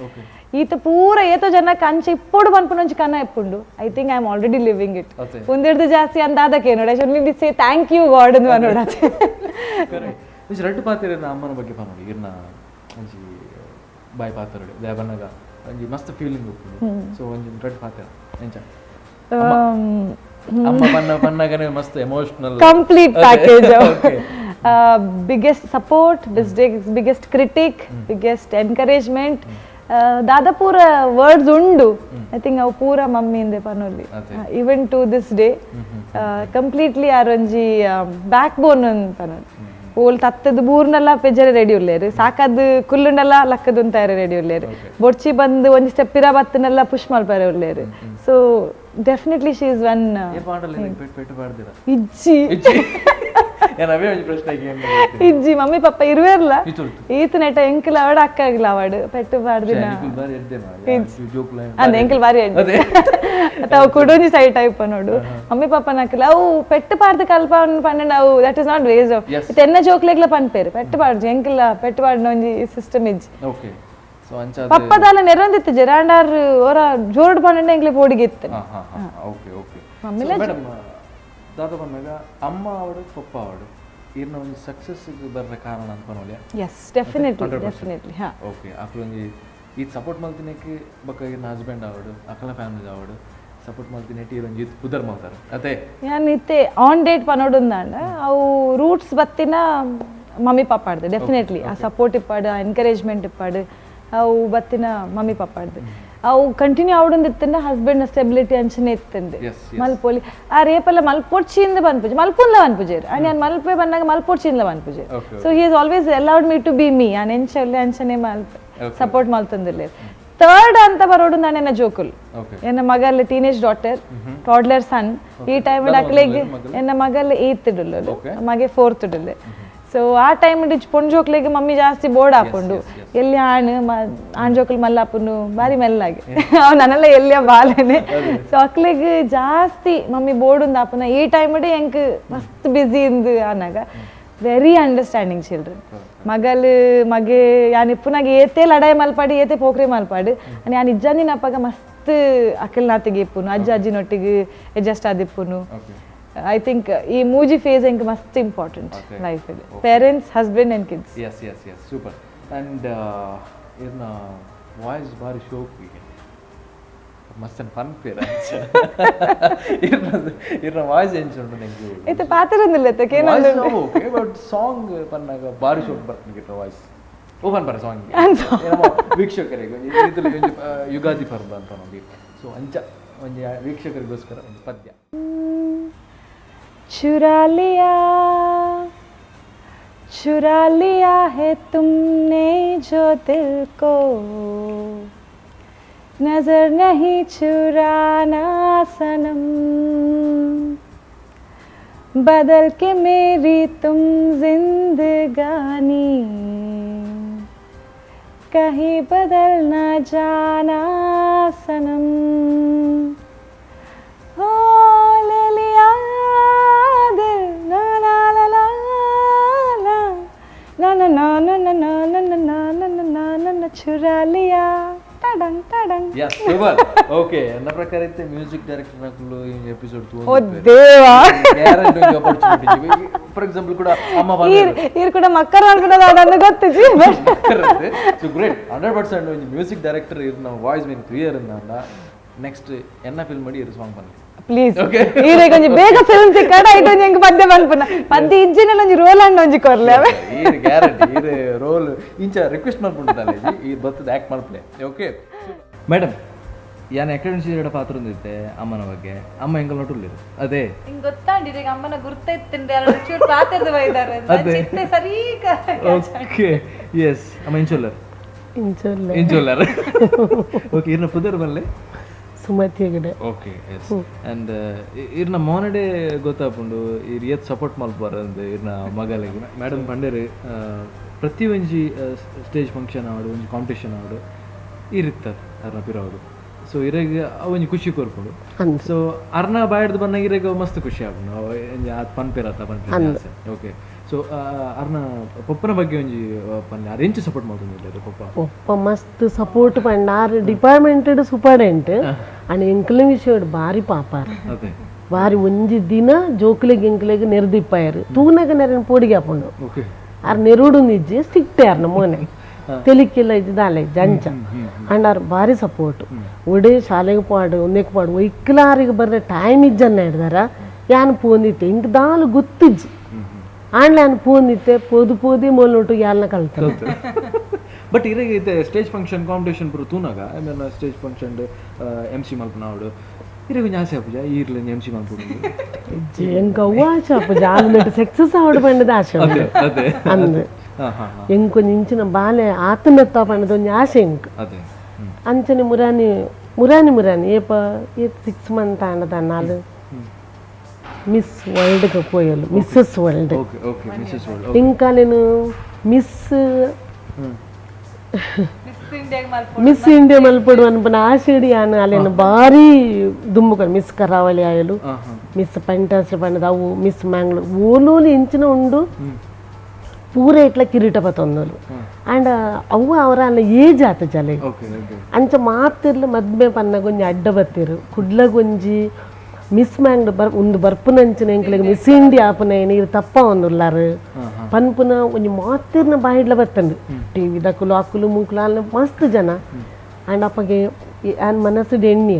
ಈತ ಪೂರ ಏತೋ ಜನ ಕಂಚೆ ಇಪ್ಪೊಡು ಪನ್ಪುನ ಒಂಜಿ ಕನ ಇಪ್ಪುಂಡು. I think I am already living it. ಒಂದೆಡ್ದು ಜಾಸ್ತಿ ಅಂತ ಅದಕ್ಕೆ ನೋಡ, I should say thank you God ಅಂತ ನೋಡತ್ತೆ. ಒಂಜಿ ರಡ್ಡ್ ಪಾತೆರ ಅಮ್ಮನ ಬಗ್ಗೆ ಪನೊಡು. ಇರ್ನ ಒಂಜಿ ಬಾಯ್ ಪಾತೆರಡು ದೇವನಗ ಒಂಜಿ ಮಸ್ತ್ ಫೀಲಿಂಗ್ ಉಪ್ಪುಂಡು. ಸೊ ಒಂಜಿ ರಡ್ಡ್ ಪಾತೆರ ಎಂಚ ಅಮ್ಮ ಪನ್ನ ಪನ್ನಗನೆ ಮಸ್ತ್ emotional. Complete package, biggest support, biggest critic, biggest encouragement. ದಾದ ಪೂರ ವರ್ಡ್ಸ್ ಉಂಡು. I think ಅವು ಪೂರ ಮಮ್ಮಿಂದೆ ಪನೊಲಿ. Even to this day completely R ಒಂಜಿ ಬ್ಯಾಕ್ ಬೋನ್ ಪನೊಲಿ. ಓಲ್ ತತ್ತದ ಬೂರ್ನೆಲ್ಲ ಪೆಜರೆ ರೆಡಿ ಉಲ್ಲೇರು, ಸಾಕದ್ ಕುಲ್ಲುಂಡಲ್ಲ ಲಕ್ಕದುಂತಾರೆ ರೆಡಿ ಉಲ್ಲೇರು, ಬೊಡ್ಚಿ ಬಂದು ಒಂಜಿ ಸ್ಟೆಪ್ ಪಿರ ಬತ್ತನೆಲ್ಲ ಪುಷ್ ಮಲ್ಪರೆ ಉಲ್ಲೇರು. So definitely she is one. ಏರ್ ಪಾಂಡಲ್ಲ ಪೆಟ್ಟು ಪೆಟ್ಟು ಪಾಡ್ದಿರ? ಇಜ್ಜಿ. ಏನ್ ಅವೇ ಒಂಜಿ ಪ್ರಶ್ನೆ. ಇಜ್ಜಿ, ಮಮ್ಮಿ ಪಪ್ಪ ಇರುವೆರ್ಲ. ಇತ್ತುರ್ತು. ಈತ ನೆಟ ಎಂಕಲ್ ಅವಡ ಅಕ್ಕಾಗಿಲ್ಲ ಅವಡು ಪೆಟ್ಟು ಪಾಡ್ದಿನ. ಬಾರಿ ಎಡ್ದೆ ಜೋಕುಲ. ಅಂದ್ ಎಂಕಲ್ ಬಾರಿ ಎಡ್ಡೆ. ಅವು ಕುಡೊಂಜಿ ಸೈಡ್ ಟೈಪ್ ನೋಡು. ಮಮ್ಮಿ ಪಪ್ಪ ನಕಲ್ ಅವು ಪೆಟ್ಟು ಪಾಡ್ದು ಕಲ್ಪ ಪಂಡ ಅವು that is not ways of. ಎನ್ನ ಜೋಕ್ಲೆಗ್ಲ ಪನ್ಪೇರು ಪೆಟ್ಟು ಪಾಡ್ಜು. ಎಂಕಲ್ ಪೆಟ್ಟು ಪಾಡ್ನ ಒಂಜಿ ಸಿಸ್ಟಮ್ ಇಜ್ಜಿ. ಓಕೆ, ಸೊ ಅಂಚ. ಪಪ್ಪದಾಲ ನೆರೊಂದಿತ್ತು ಜೆರಾಂಡಾರ್ ಓರ ಜೋರ್ಡ್ ಪಂಡ ಎಂಕ್ಲೆ ಪೋಡಿಗೆ ಇತ್ತು. ಹಾ ಹಾ ಹಾ okay okay. Madam, ದಾದ ಬಂದಾಗ ಅಮ್ಮ ಅವಡು ಪಪ್ಪ ಅವಡು ಇರ್ನ ಒಂಜಿ ಸಕ್ಸಸ್ ಬರ್ರೆ ಕಾರಣ ಅಂತ ಪನೊಲಿಯ? S, definitely definitely, ಹಾ. ಓಕೆ, ಅಕ್ಲು ಒಂಜಿ ಈ ಸಪೋರ್ಟ್ ಮಲ್ತಿನಕ್ಕೆ ಬೊಕ್ಕ ಇರ್ನ ಹಸ್ಬೆಂಡ್ ಆವಡು ಅಕಲ ಫ್ಯಾಮಿಲಿ ಆವಡು ಸಪೋರ್ಟ್ ಮಲ್ತಿನೆಟ್ ಇರೊಂಜಿ ಪುದರ್ ಮಲ್ತಾರೆ ಅದೇ. ಯಾನ್ ಇತ್ತೆ ಆನ್ ಡೇಟ್ ಪನೊಡುಂದಾಂಡ ಅವು ರೂಟ್ಸ್ ಬತ್ತಿನ ಮಮ್ಮಿ ಪಪ್ಪಾಡ್ದು. ಡೆಫಿನೆಟ್ಲಿ ಆ ಸಪೋರ್ಟ್ ಇಪ್ಪಾಡು, ಆ ಎನ್ಕರೇಜ್ಮೆಂಟ್ ಇಪ್ಪಾಡು, ಅವು ಬತ್ತಿನ ಮಮ್ಮಿ ಪಪ್ಪಾಡ್ದು. ಅವು ಕಂಟಿನ್ಯೂ ಆವಡೊಂದು ಹಸ್ಬೆಂಡ್ ಸ್ಟೆಬಿಲಿಟಿ ಅಂಚನೆ ಇತ್ತಂದು. ಮಲ್ಪೊಲಿ ಆ ರೇಪಲ್ಲ ಮಲ್ಪೊಡ್ಚಿಂದ ಪನ್ಪುಜಿ, ಮಲ್ಪುನ್ಲ ಪನ್ಪುಜೆರ್. ಅಂಡ್ ಯಾನ್ ಮಲ್ಪೆ ಬಂದಾಗ ಮಲ್ಪೊಡ್ಚಿಂದ ಪನ್ಪುಜೆರ್. So he is always allowed me to be me. ಯಾನ್ ಎಂಚ ಅಂಚನೆ ಮಲ್ಪ ಸಪೋರ್ಟ್ ಮಲ್ತೊಂದಿಲ್ಲ. ಥರ್ಡ್ ಅಂತ ಬರೋಡು ನಾನು ಎನ್ನ ಜೋಕುಲ್. ಎನ್ನ ಮಗಲ್ teenage daughter, toddler ಸನ್. ಈ ಟೈಮ್ ಅಕ್ಲೆಗ್ ಎನ್ನ ಮಗಲ್ ಏತ್ ಡುಲ್ಲು, ಮಗೆ ಫೋರ್ತ್ ಡುಲ್ಲೆ. ಸೊ ಆ ಟೈಮ್ ಪೊಣ್ಣು ಜೋಕ್ಲೆಗ್ ಮಮ್ಮಿ ಜಾಸ್ತಿ ಬೋರ್ಡ್ ಹಾಕೊಂಡು ಎಲ್ಲಿ ಆಣ್ ಆಣ್ ಜೋಕುಲು ಮಲ್ಲಾಪುನು ಬಾರಿ ಮೆಲ್ಲಾಗಿ ಅವ್ ನನ್ನೆಲ್ಲ ಎಲ್ಲಿಯ ಬಾಲೇನೆ. ಸೊ ಅಕ್ಲೆಗ್ ಜಾಸ್ತಿ ಮಮ್ಮಿ ಬೋರ್ಡ್ ಉಂದು ಆಪುನ ಈ ಟೈಮ್ ಎಂಕ್ ಮಸ್ತ್ ಬ್ಯುಸಿ ಇಂದು ಆನಾಗ very understanding children. ಮಗಲ್ ಮಗೆ ಯಾನ್ ಇಪ್ಪುನಾಗ ಏತೆ ಲಡಾಯಿ ಮಲ್ಪಾಡು, ಏತೆ ಪೋಕ್ರೆ ಮಲ್ಪಾಡು. ಯಾನ್ ಇಜ್ಜಂದಿನ ಅಪ್ಪಗ ಮಸ್ತ್ ಅಕಲ್ನಾತಿಗೆ ಇಪ್ಪುನು, ಅಜ್ಜ ಅಜ್ಜಿನೊಟ್ಟಿಗೆ ಅಡ್ಜಸ್ಟ್ ಆದಿಪ್ಪುನು. I think ಈ ಮೂಜಿ ಫೇಸ್ ಎಂಕ್ ಮಸ್ತ್ important life. Parents, husband and kids. Yes, super. And ಇರ್ನ ವಾಯ್ಸ್ ಬಾರಿ ಶೋಕ್ ಈಗ ಮಸ್ತ್ ಫನ್ ಪೇರ್. ಇರ್ನ ವಾಯ್ಸ್ ಎಂಚ ಉಂಟು ನಂಗೆ? ಇತ್ತೆ ಪಾತೆರೊಂದಿಲ್ಲ. Okay, but song ಪನ್ನಾಗ ಬಾರಿ ಶೋಕ್ ಬರ್ತದೆ ಇರ್ನ ವಾಯ್ಸ್. ಓಪನ್ ಬರ ಸಾಂಗ್ ವೀಕ್ಷಕರಿಗೆ ಒಂಜಿ ಇದ್ರಲ್ಲಿ ಒಂಜಿ ಯುಗಾದಿ ಪರ್ಬ ಅಂತ ನಮಗೆ. ಸೊ ಅಂಚ ಒಂಜಿ ವೀಕ್ಷಕರಿಗೋಸ್ಕರ ಒಂದು ಪದ್ಯ. चुरा लिया, चुरा लिया है तुमने जो दिल को, नजर नहीं चुराना सनम। बदल के मेरी तुम जिंदगानी, कहीं बदल ना जाना सनम। हो ले लिया दिल ना ला ला ला ला ना ना ना ना ना ना ना ना ना ना ना ना ना ना चुरा लिया ಟಡಂಗ್ ಟಡಂಗ್. Yes, super. Okay, ನನ್ನ ಪ್ರಕಾರ ಇತ್ತೆ ಮ್ಯೂಸಿಕ್ ಡೈರೆಕ್ಟರ್ ನಕುಲು ಈ ಎಪಿಸೋಡ್ ಓ ದೇವಾ. ಫಾರ್ ಎಕ್ಸಾಂಪಲ್ ಕೂಡ ಅಮ್ಮ. ಈರ್ ಈರ್ ಕೂಡ ಮಕ್ಕಳ ಅನ್ಕೊಂಡದ ಗೊತ್ತಿಜಿ but. So great, 100% ಒಂಜಿ ಮ್ಯೂಸಿಕ್ ಡೈರೆಕ್ಟರ್ ಇರ್ ನಾವು ವಾಯ್ಸ್ ಮೀನ್ ಕ್ಲಿಯರ್ ಅಂದ. ನೆಕ್ಸ್ಟ್ ಎನ್ನ ಫಿಲ್ಮ್ ಮಾಡಿ ಇರು ಸಾಂಗ್ ಬನ್ನಿ. ಪ್ಲೀಸ್, ಈರೆಗ್ ಒಂಜಿ ಬೇಗ ಫಿಲ್ಮ್ ಸಿಕ್ಕಡ ಐಟ್ ಒಂಜಿ ಎಂಕ್ ಪದ್ಯ ಪನ್ಪುನ ಪದ್ಯ ಇಜ್ಜಿನಲ್ಲ ಒಂಜಿ ರೋಲ್ ಅಂಡ್ ಒಂಜಿ ಕೊರ್ಲೆ ಅವೆ. ಈರ್ ಗ್ಯಾರಂಟಿ, ಈರ್ ರೋಲ್ ಇಂಚ ರಿಕ್ವೆಸ್ಟ್ ಮಾಡ್ಬಿಡ್ತಾಳೆ ಈ ಬರ್ತದೆ ಆಕ್ಟ್ ಮಾಡ್ಪ್ಲೆ. ಓಕೆ ಮೇಡಮ್, ಯಾನ್ ಅಕಾಡೆಮಿ ಎರಡು ಪಾತ್ರ ಒಂದಿತ್ತೆ ಅಮ್ಮನ ಬಗ್ಗೆ. ಅಮ್ಮ ಎಂಗಲ್ ನಟುಲ್ಲಿರು ಅದೇ. ಹಿಂಗ್ ಗೊತ್ತಾಂಡಿ ಈಗ ಅಮ್ಮನ ಗುರ್ತ ಇತ್ತಿಂಡೆ ಎರಡು ಚೂರು ಪಾತ್ರದ ಬೈದಾರೆ ಚಿತ್ತೆ ಸರಿ. ಓಕೆ, ಎಸ್, ಅಮ್ಮ ಇಂಚೊಲ್ಲರ್? ಇಂಚೊಲ್ಲೆ. ಇಂಚೊಲ್ಲರ್. ಓಕೆ, ಇರ್ನ ಪುದರ್ ಬಲ್ಲೆ? Sumathi Hegde. Okay, yes. And ಇರ್ನ ಮೋನಡೆ ಗೊತ್ತಾಪುಂಡು ಇರ್ ಏತ್ ಸಪೋರ್ಟ್ ಮಲ್ಪುವರ್ ಅಂದ್ ಇರ್ನ ಮಗಲೆಗ್. ಮೇಡಮ್ ಪಂಡೆರ್ ಪ್ರತಿ ಒಂಜಿ ಸ್ಟೇಜ್ ಫಂಕ್ಷನ್ ಆವಡ್ ಒಂಜಿ ಕಾಂಪಿಟೇಷನ್ ಆವಡ್ ಇರಿತ್ತರ್ ಅರ್ನ ಪಿರವುಡು. ಸೊ ಇರೆಗ್ ಒಂಜಿ ಖುಷಿ ಕೊರ್ಪುಂಡು. ಸೊ ಅರ್ನ ಬಾಯಿಡ್ದ್ ಬನ್ನಗ ಇರೆಗ್ ಮಸ್ತ್ ಖುಷಿ ಆಪುಂಡು, ಒಂಜಿ ಆತ್ ಪನ್ಪೆರತ್ತ ಪನ್ಪಿನ ಆಸೆ. ಓಕೆ, ಸೊ ಅರ್ನ ಪೊಪ್ಪನ ಬಗ್ಗೆ ಒಂಜಿ ಪನ್ಲೆ, ಅರ್ ಎಂಚ ಸಪೋರ್ಟ್ ಮಲ್ತೊಂದುಲ್ಲೆರ್ ಪೊಪ್ಪ? ಪೊಪ್ಪ ಮಸ್ತ್ ಸಪೋರ್ಟ್ ಪಂಡ ಆರ್ ಡಿಪಾರ್ಟ್ಮೆಂಟ್ ಸೂಪರ್ಡೆಂಟ್ ಅಂಡ್ ಎಂಕ್ಲೆ ವಿಷಯಡ್ ಬಾರಿ ಪಾಪಾರ್. ಬಾರಿ ಒಂಜಿ ದಿನ ಜೋಕ್ಲೆಗ್ ಎಂಕ್ಲೆಗ್ ನೆರ್ದಿಪ್ಪಾಯೆರ್, ತೂನಗ ನೆರನ್ ಪೋಡಿಗೆ ಆಪುಂಡು. ಆರ್ ನೆರುಡು ಇಜ್ಜಿ, ಸ್ಟಿಕ್ಟೆ ಆರ್ನ ಮೋನೆ ತೆಲಿಕೆಲ್ಲ ಇಜ್ಜಿ ದಾಲೆ ಇಜ್ಜಿ ಅಂಚ. ಅಂಡ್ ಆರ್ ಬಾರಿ ಸಪೋರ್ಟ್. ಒಡೆ ಶಾಲೆಗೆ ಪಾಡು ಒಂದಕ್ಕೆ ಪಾಡು ಒಯ್ಕ್ಲಾರಿಗೆ ಬರ್ರೆ ಟೈಮ್ ಇಜ್ಜನ್ನ ಹಿಡ್ದಾರ ಯಾನ್ ಪೋಂದಿತ್ತೆ, ಇಂಕ್ ದಾಲು ಗೊತ್ತಿಜ್ಜಿ ಆಂಡ್ಲ ಯಾನ್ ಪೋಂದಿತ್ತೆ, ಪೋದು ಪೋದಿ ಮೊಲೊಟು ಯಾಲ್ನ ಕಲ್ತ. ಬಟ್ ಇರೆಗ್ ಇತ್ತೆ stage function competition ಪೂರ ತೂನಗ, I mean stage function M C ಮಲ್ಪುನ ಆವಡ್, ಇರೆಗ್ ಒಂಜಿ ಆಸೆ ಆಪುಜ ಈರ್ಲ ಎಮ್ ಸಿ ಮಲ್ಪುನು? ಎಂಕ್ ಅವ್ವ ಆಸೆ ಆಪುಜ, ಆಲ್ ಸಕ್ಸಸ್ ಆವಡ್ ಪಂಡದ ಆಸೆ ಅಂದ್. ಎಂಕ್ ಒಂಜಿ ಇಂಚಿನ ಬಾಲೆ ಆತನತ್ತ ಪಂಡದ ಒಂಜಿ ಆಸೆ ಎಂಕ್. ಅಂಚನೆ ಮುರಾನಿ ಮುರಾನಿ ಮುರಾನಿ ಏಪ ಏತ್ 6 ಮಂತ್ ಆಂಡದ ನಾಲ್ ಮಿಸ್ ವರ್ಲ್ಡ್ ಪೋಯಲು, missus world. ಇಂಕಾಲೇನು miss miss India ಮಲ್ಪಡು ಅನ್ಪನ ಆಸೆಡಿ ಯಾನ್ ಅಲ್ಲೇನು ಬಾರಿ ದುಂಬುಕ ಮಿಸ್ ಕರಾವಳಿ ಆಯಲು, ಮಿಸ್ ಪಂಟಾಸ ಪಂಡದ ಅವು ಮಿಸ್ ಮ್ಯಾಂಗ್ಳೂರ್ ಓಲೋಲು ಇಂಚಿನ ಉಂಡು ಪೂರ ಇಟ್ಲ ಕಿರೀಟ ಪತ್ತೊಂದೋಲು. ಆಂಡ ಅವು ಅವರ ಅಲ್ಲ ಏಜ್ ಆತ ಜಲೆ ಅಂಚ ಮಾತಿರ್ಲ ಮದ್ಮೆ ಪನ್ನಗ ಒಂಜಿ ಅಡ್ಡ ಬತ್ತೀರು ಕುಡ್ಲಗೊಂಜಿ ಮಿಸ್ ಮ್ಯಾಂಗ್ಳೂರ್ ಬರ್ ಒಂದು ಬರ್ಪುನಂಚಿನ ಎಂಕ್ಲೆಗ್ ಮಿಸ್ ಇಂಡಿಯಾ ಆಪುನ ನೀರು ತಪ್ಪ ಒಂದುಲ್ಲಾರು ಪನ್ಪುನ ಒಂಜಿ ಮಾತಿರ್ನ ಬಾಯಿಡ್ಲ ಬತ್ತಂಡು. ಟಿ ವಿ ದಕುಲು ಅಕ್ಕುಲು ಮೂಕುಲು ಅಲ್ಲ ಮಸ್ತ್ ಜನ. ಆಂಡ ಅಪ್ಪಗೆ ಆನ್ ಮನಸ್ಸುಡ್ ಎಣ್ಣೆ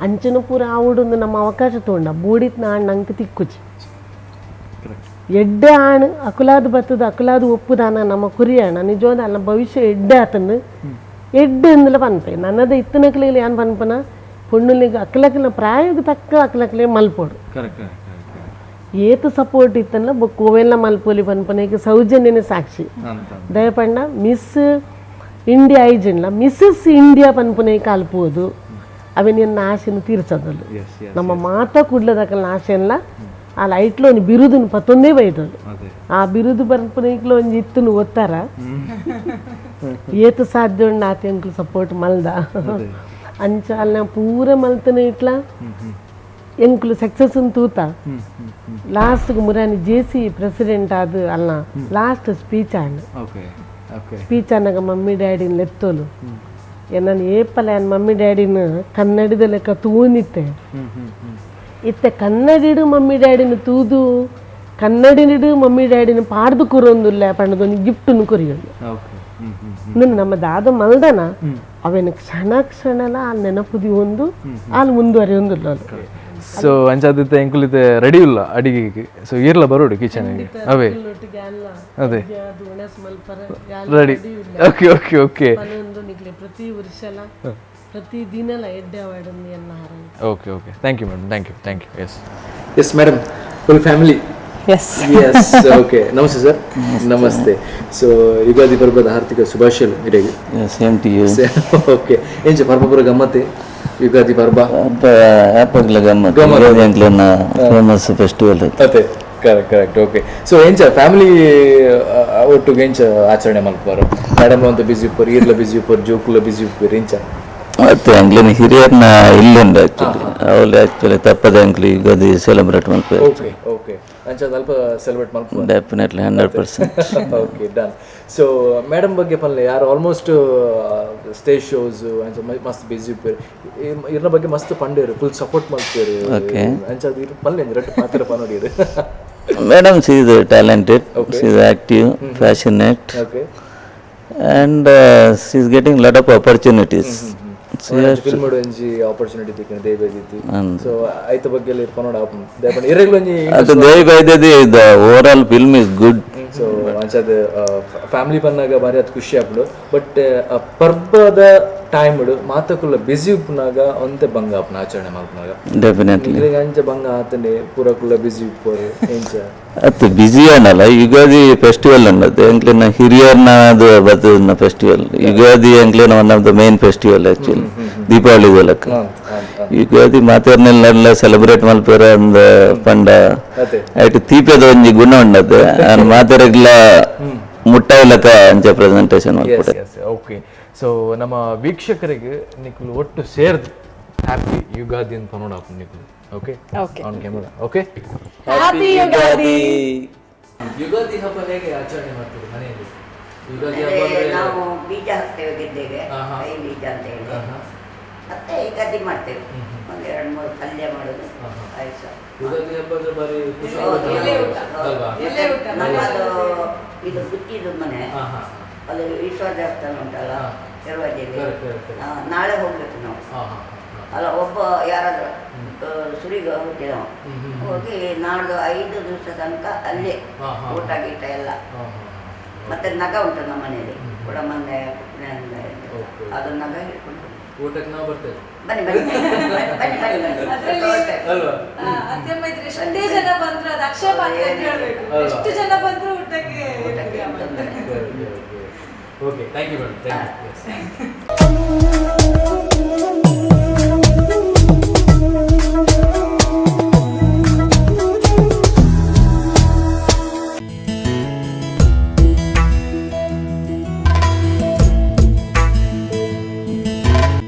ಅಂಚನ ಪೂರ ಆವುಡೊಂದು ನಮ್ಮ ಅವಕಾಶ ತೋಂಡ ಬೋಡಿತ್ನ ಆಣ್ ನಂಗೆ ತಿಕ್ಕುಚಿ ಎಡ್ಡೆ ಆಣ್ ಅಕುಲಾದ ಬತ್ತದ ಅಕುಲಾದ ಒಪ್ಪುದಾನ ನಮ್ಮ ಕುರಿಯಾಣ ನಿಜವಾದ ಅಲ್ಲ ಭವಿಷ್ಯ ಎಡ್ಡೆ ಆತಂದು ಎಡ್ಡೆ ಅಂದಲ ಪನ್ಪೆ ನನ್ನದ ಇತ್ತನಕ್ಲೆಗ್ ಯಾನ್ ಪನ್ಪನ ಪೊಣ್ಣುಲಿಗೆ ಅಕ್ಲಕ್ಲ ಪ್ರಾಯಗ್ ತಕ್ಕ ಅಕ್ಲಕ್ಲೆ ಮಲ್ಪೋಡು ಏತು ಸಪೋರ್ಟ್ ಇತ್ತಲ್ಲ ಬೊಕ್ಕ ಮಲ್ಪೋಲಿ ಪನ್ಪನ ಸೌಜನ್ಯನೇ ಸಾಕ್ಷಿ ದಯಪಂಡ ಮಿಸ್ ಇಂಡಿಯಾ ಐಜಿನ್ಲ ಮಿಸ್ಸಸ್ ಇಂಡಿಯಾ ಪನ್ಪುನೆ ಕಾಲ್ಪೋದು ಅವೆನ್ ಆಸೆನ ತೀರ್ಸೋದಲ್ಲ ನಮ್ಮ ಮಾತಾ ಕುಡ್ಲದಕಲ್ನ ಆಸೆನ್ಲ ಆ ಲೈಟ್లో ಒಂಜಿ ಬಿರುದುನು ಪತ್ತೊಂದೇ ಬೈದೋದು ಆ ಬಿರುದು ಬರ್ಪುನೈಕ್ಲ ಒಂಜಿ ಇತ್ತುನು ಒತ್ತಾರ ಏತು ಸಾಧ್ಯ ಉಂಡು ಆತ ಎಂಕ್ಲು ಸಪೋರ್ಟ್ ಮಲ್ದ ಅಂಚ ಅಲ್ನ ಪೂರ ಮಲ್ತನ ಇಟ್ಲ ಎಂಕ್ಲು ಸಕ್ಸಸ್ ತೂತ ಲಾಸ್ಟ್ ಮುರಾನಿ J C president ಆದ್ ಅಲ್ನ ಲಾಸ್ಟ್ ಸ್ಪೀಚ್ ಆಂಡ್ ಸ್ಪೀಚ್ ಆನಾಗ ಮಮ್ಮಿ ಡ್ಯಾಡಿನ ಲೆತ್ತೋಲು ನಾನು ಏಪಲ ಮಮ್ಮಿ ಡ್ಯಾಡಿನ ಕನ್ನಡಿದ ಲೆಕ್ಕ ತೂನಿತ್ತೆ ಇತ್ತೆ ಕನ್ನಡಿಡು ಮಮ್ಮಿ ಡ್ಯಾಡಿನ ತೂದು ಕನ್ನಡಿನಿಡು ಮಮ್ಮಿ ಡ್ಯಾಡಿನ ಪಾಡ್ದು ಕೊರೊಂದುಲ್ಲ ಪಂಡದೊಂದು ಗಿಫ್ಟನ್ನು ಕೊರಿಯೋದು ನಮ್ಮ ದಾದ ಮಲ್ದನ ಅವೇನು ಕ್ಷಣ ಕ್ಷಣಲ ಆ ನೆನಪುದಿ ಒಂದು ಅಲ್ಲಿ ಮುಂದುವರಿಯೊಂದುಲ್ಲ. ಸೊ ಅಂಚಾದಿತ್ತೆ ಎಂಕುಲಿತೆ ರೆಡಿ ಇಲ್ಲ ಅಡಿಗೆಗೆ, ಸೊ ಈರ್ಲ ಬರೋಡು ಕಿಚನ್ ಅವೇ ಅದೇ ready. Okay okay okay ಪ್ರತಿ ವರ್ಷಲ ಪ್ರತಿ ದಿನಲ ಎಡ್ಡೆ okay okay thank you madam, thank you thank you. Yes yes madam, full family. Yes yes okay. Namaste sir. Namaste. ಸೊ ಯುಗಾದಿ ಪರ್ಬದ ಹಾರ್ದಿಕ ಶುಭಾಶಯಗಳು ಇರೆಗೆ. Same to you. Okay, ಎಂಚ ಪರ್ಬ ಪೂರ ಗಮ್ಮತ್ತೆ ಯುಗಾದಿ ಪರ್ಬ? ಯಾಪಗ್ಲ ಗಮ್ಮತ್ತು, ಯುಗಾದಿ ಅಂಕ್ಲೆನ ಫೇಮಸ್ ಫೆಸ್ಟಿವಲ್. ಅದೇ correct correct. Okay, so ಎಂಚ ಫ್ಯಾಮಿಲಿ ಒಟ್ಟುಗೆ ಎಂಚ ಆಚರಣೆ ಮಲ್ಪುವರು? ಮೇಡಮ್ ಅಂತ ಬಿಸಿ ಉಪ್ಪರು, ಈರ್ಲ ಬಿಸಿ ಉಪ್ಪರು, ಜೋಕುಲ ಬಿಸಿ ಉಪ್ಪರು ಎಂಚ? ಮತ್ತೆ ಅಂಕ್ಲೆನ ಹಿರಿಯರ್ನ ಇಲ್ಲುಂಡು ಆಕ್ಚುಲಿ, ಅವ್ರು ಆಕ್ಚುಲಿ ತಪ್ಪದೆ ಅಂಕ್ಲು ಯುಗಾದಿ ಸೆಲೆಬ್ರೇಟ್ ಮಲ್ಪುವೆರ್. ಓಕೆ ಓಕೆ, ಅಂಚ ಅಲ್ಪ celebrate ಮಲ್ಪುವರು. Definitely 100%. Okay done. So madam ಬಗ್ಗೆ ಪನ್ಲೆ, ಯಾರು almost stage shows ಅಂಚ ಮಸ್ತ್ ಬಿಸಿ ಉಪ್ಪೇರು, ಇರ್ನ ಬಗ್ಗೆ ಮಸ್ತ್ ಪಂಡೇರು, ಫುಲ್ ಸಪೋರ್ಟ್ ಮಲ್ಪೇರು ಅಂಚ ಅದು ಪನ್ಲೆ ರಡ್ಡ್ ಪಾತ್ರ ಪನೋಡಿರು. Madam, she is talented, she is active, passionate. Okay. And she is getting lot of opportunities. Film ಒಂಜಿ ಆಪರ್ಚುನಿಟಿ ತಿಕ್ಕಿನ ದೇವೇದಿತ್ತಿ, ಸೊ ಐತ ಬಗ್ಗೆ ಎಲ್ಲ ಪನೋಡ ಆಪುಂಡು ದಯಪಂಡ ಇರೆಗ್ಲ ಒಂಜಿ ಅದು ದೇವಿ ಬೈದದಿ the overall film is good. So ಅಂಚಾದ family ಬಂದಾಗ ಬಾರಿ ಅದು ಖುಷಿ ಆಪುಂಡು. ಬಟ್ ಪರ್ಬದ ಟೈಮ್ ಮಾತಕುಲ್ಲ ಬಿಸಿ ಉಪ್ಪುನಾಗ ಒಂತೆ ಬಂಗ ಆಪುನ ಆಚರಣೆ ಮಲ್ಪುನಾಗ. ಡೆಫಿನೆಟ್ಲಿ. ನಿಕ್ಲೆಗ್ ಅಂಚ ಬಂಗ ಆತಂಡೆ ಪೂರಕುಲ್ಲ ಬಿಸಿ ಉಪ್ಪುವರು ಎಂಚ? ಅತ್ತು ಬಿಸಿ ಅನ್ನಲ್ಲ, ಯುಗಾದಿ ಫೆಸ್ಟಿವಲ್ ಅನ್ನೋದು ಎಂಕ್ಲೆನ ಹಿರಿಯರ್ನ ಅದು ಬತ್ತದ ಫೆಸ್ಟಿವಲ್. ಯುಗಾದಿ ಎಂಕ್ಲೆನ one of the main festival actually, Deepavali ಲೆಕ್ಕ. ಯುಗಾದಿ ಮಾತೆರ್ನೆಲ್ಲ ಸೆಲೆಬ್ರೇಟ್ ಮಲ್ಪೆರ ಅಂದ ಪಂಡ ಐಟ್ ತೀಪೆದ ಒಂಜಿ ಗುಣ ಉಂಡದು ಮಾತೆರೆಗ್ಲ ಮುಟ್ಟಾಯಿ ಲೆಕ್ಕ ಅಂಚ ಪ್ರೆಸೆಂಟೇಷನ್ ಮಲ್ಪುಡೆ. ಓಕೆ, ಸೊ ನಮ್ಮ ವೀಕ್ಷಕರಿಗೆ ನಿಕುಲು ಒಟ್ಟು ಸೇರ್ದು ಹ್ಯಾಪಿ ಯುಗಾದಿ ಅಂತ ನೋಡ ನಿಕುಲು. Okay, on camera. Okay, happy Ugadi. Ugadi ಹಬ್ಬ ಹೇಗೆ ಆಚರಣೆ ಮಾಡ್ತೀರಿ ಮನೆಯಲ್ಲಿ? ಯುಗಾದಿ ಹಬ್ಬ ಅಂದ್ರೆ ನಾವು ಬೀಜ ಹಾಕ್ತೇವೆ ಗೆದ್ದೆಗೆ, ಕೈ ಬೀಜ ಅಂತ ಹೇಳಿ. ಮತ್ತೆ ಯುಗಾದಿ ಮಾಡ್ತೇವೆ, ಒಂದು ಎರಡು ಮೂರು ಪಲ್ಯ ಮಾಡೋದು, ಪಾಯಸ. ಯುಗಾದಿ ಹಬ್ಬ ಅಂದ್ರೆ ಬಾರಿ ಖುಷಿ ಹೌದು, ಅಲ್ವಾ? ಮತ್ತೆ ನಮ್ಮದು ಇದು ಗುತ್ತಿದು ಮನೆ, ಅಲ್ಲಿ ಈಶ್ವರ ದೇವಸ್ಥಾನ ಉಂಟಲ್ಲ ಕೆರವಾಜೆಯಲ್ಲಿ, ನಾಳೆ ಹೋಗ್ಬೇಕು ನಾವು. ಅಲ್ಲ, ಒಬ್ಬ ಯಾರಾದ್ರೂ ಸುರಿಗೆ ಹೋಗ್ತೀವಿ ನಾವು, ಹೋಗಿ ನಾಡ್ದು 5 ದಿವಸ ತನಕ ಅಲ್ಲೇ ಊಟ ಗೀಟ ಎಲ್ಲ. ಮತ್ತೆ ನಗ ಉಂಟು ನಮ್ಮ ಮನೆಯಲ್ಲಿ, ಕುಡಮಂದೆ ಕುಪ್ಪಣೆ, ಅದು ನಗ ಹಿಡ್ಕೊಂಡು ಊಟಕ್ಕೆ ನಾವು ಬರ್ತೇವೆ. ಬನ್ನಿ ಬನ್ನಿ ಬನ್ನಿ ಬನ್ನಿ ಬನ್ನಿ. ಅಲ್ವಾ? ಅತ್ಯಮ್ಮ ಇದ್ರೆ ಎಷ್ಟೇ ಜನ ಬಂದ್ರು ಅದು ಅಕ್ಷಯ ಪಾತ್ರೆ ಅಂತ ಹೇಳ್ಬೇಕು. ಎಷ್ಟು ಜನ ಬಂದ್ರು ಊಟಕ್ಕೆ. ಊಟಕ್ಕೆ ತೊಂದರೆ. Okay, thank you madam, thank you.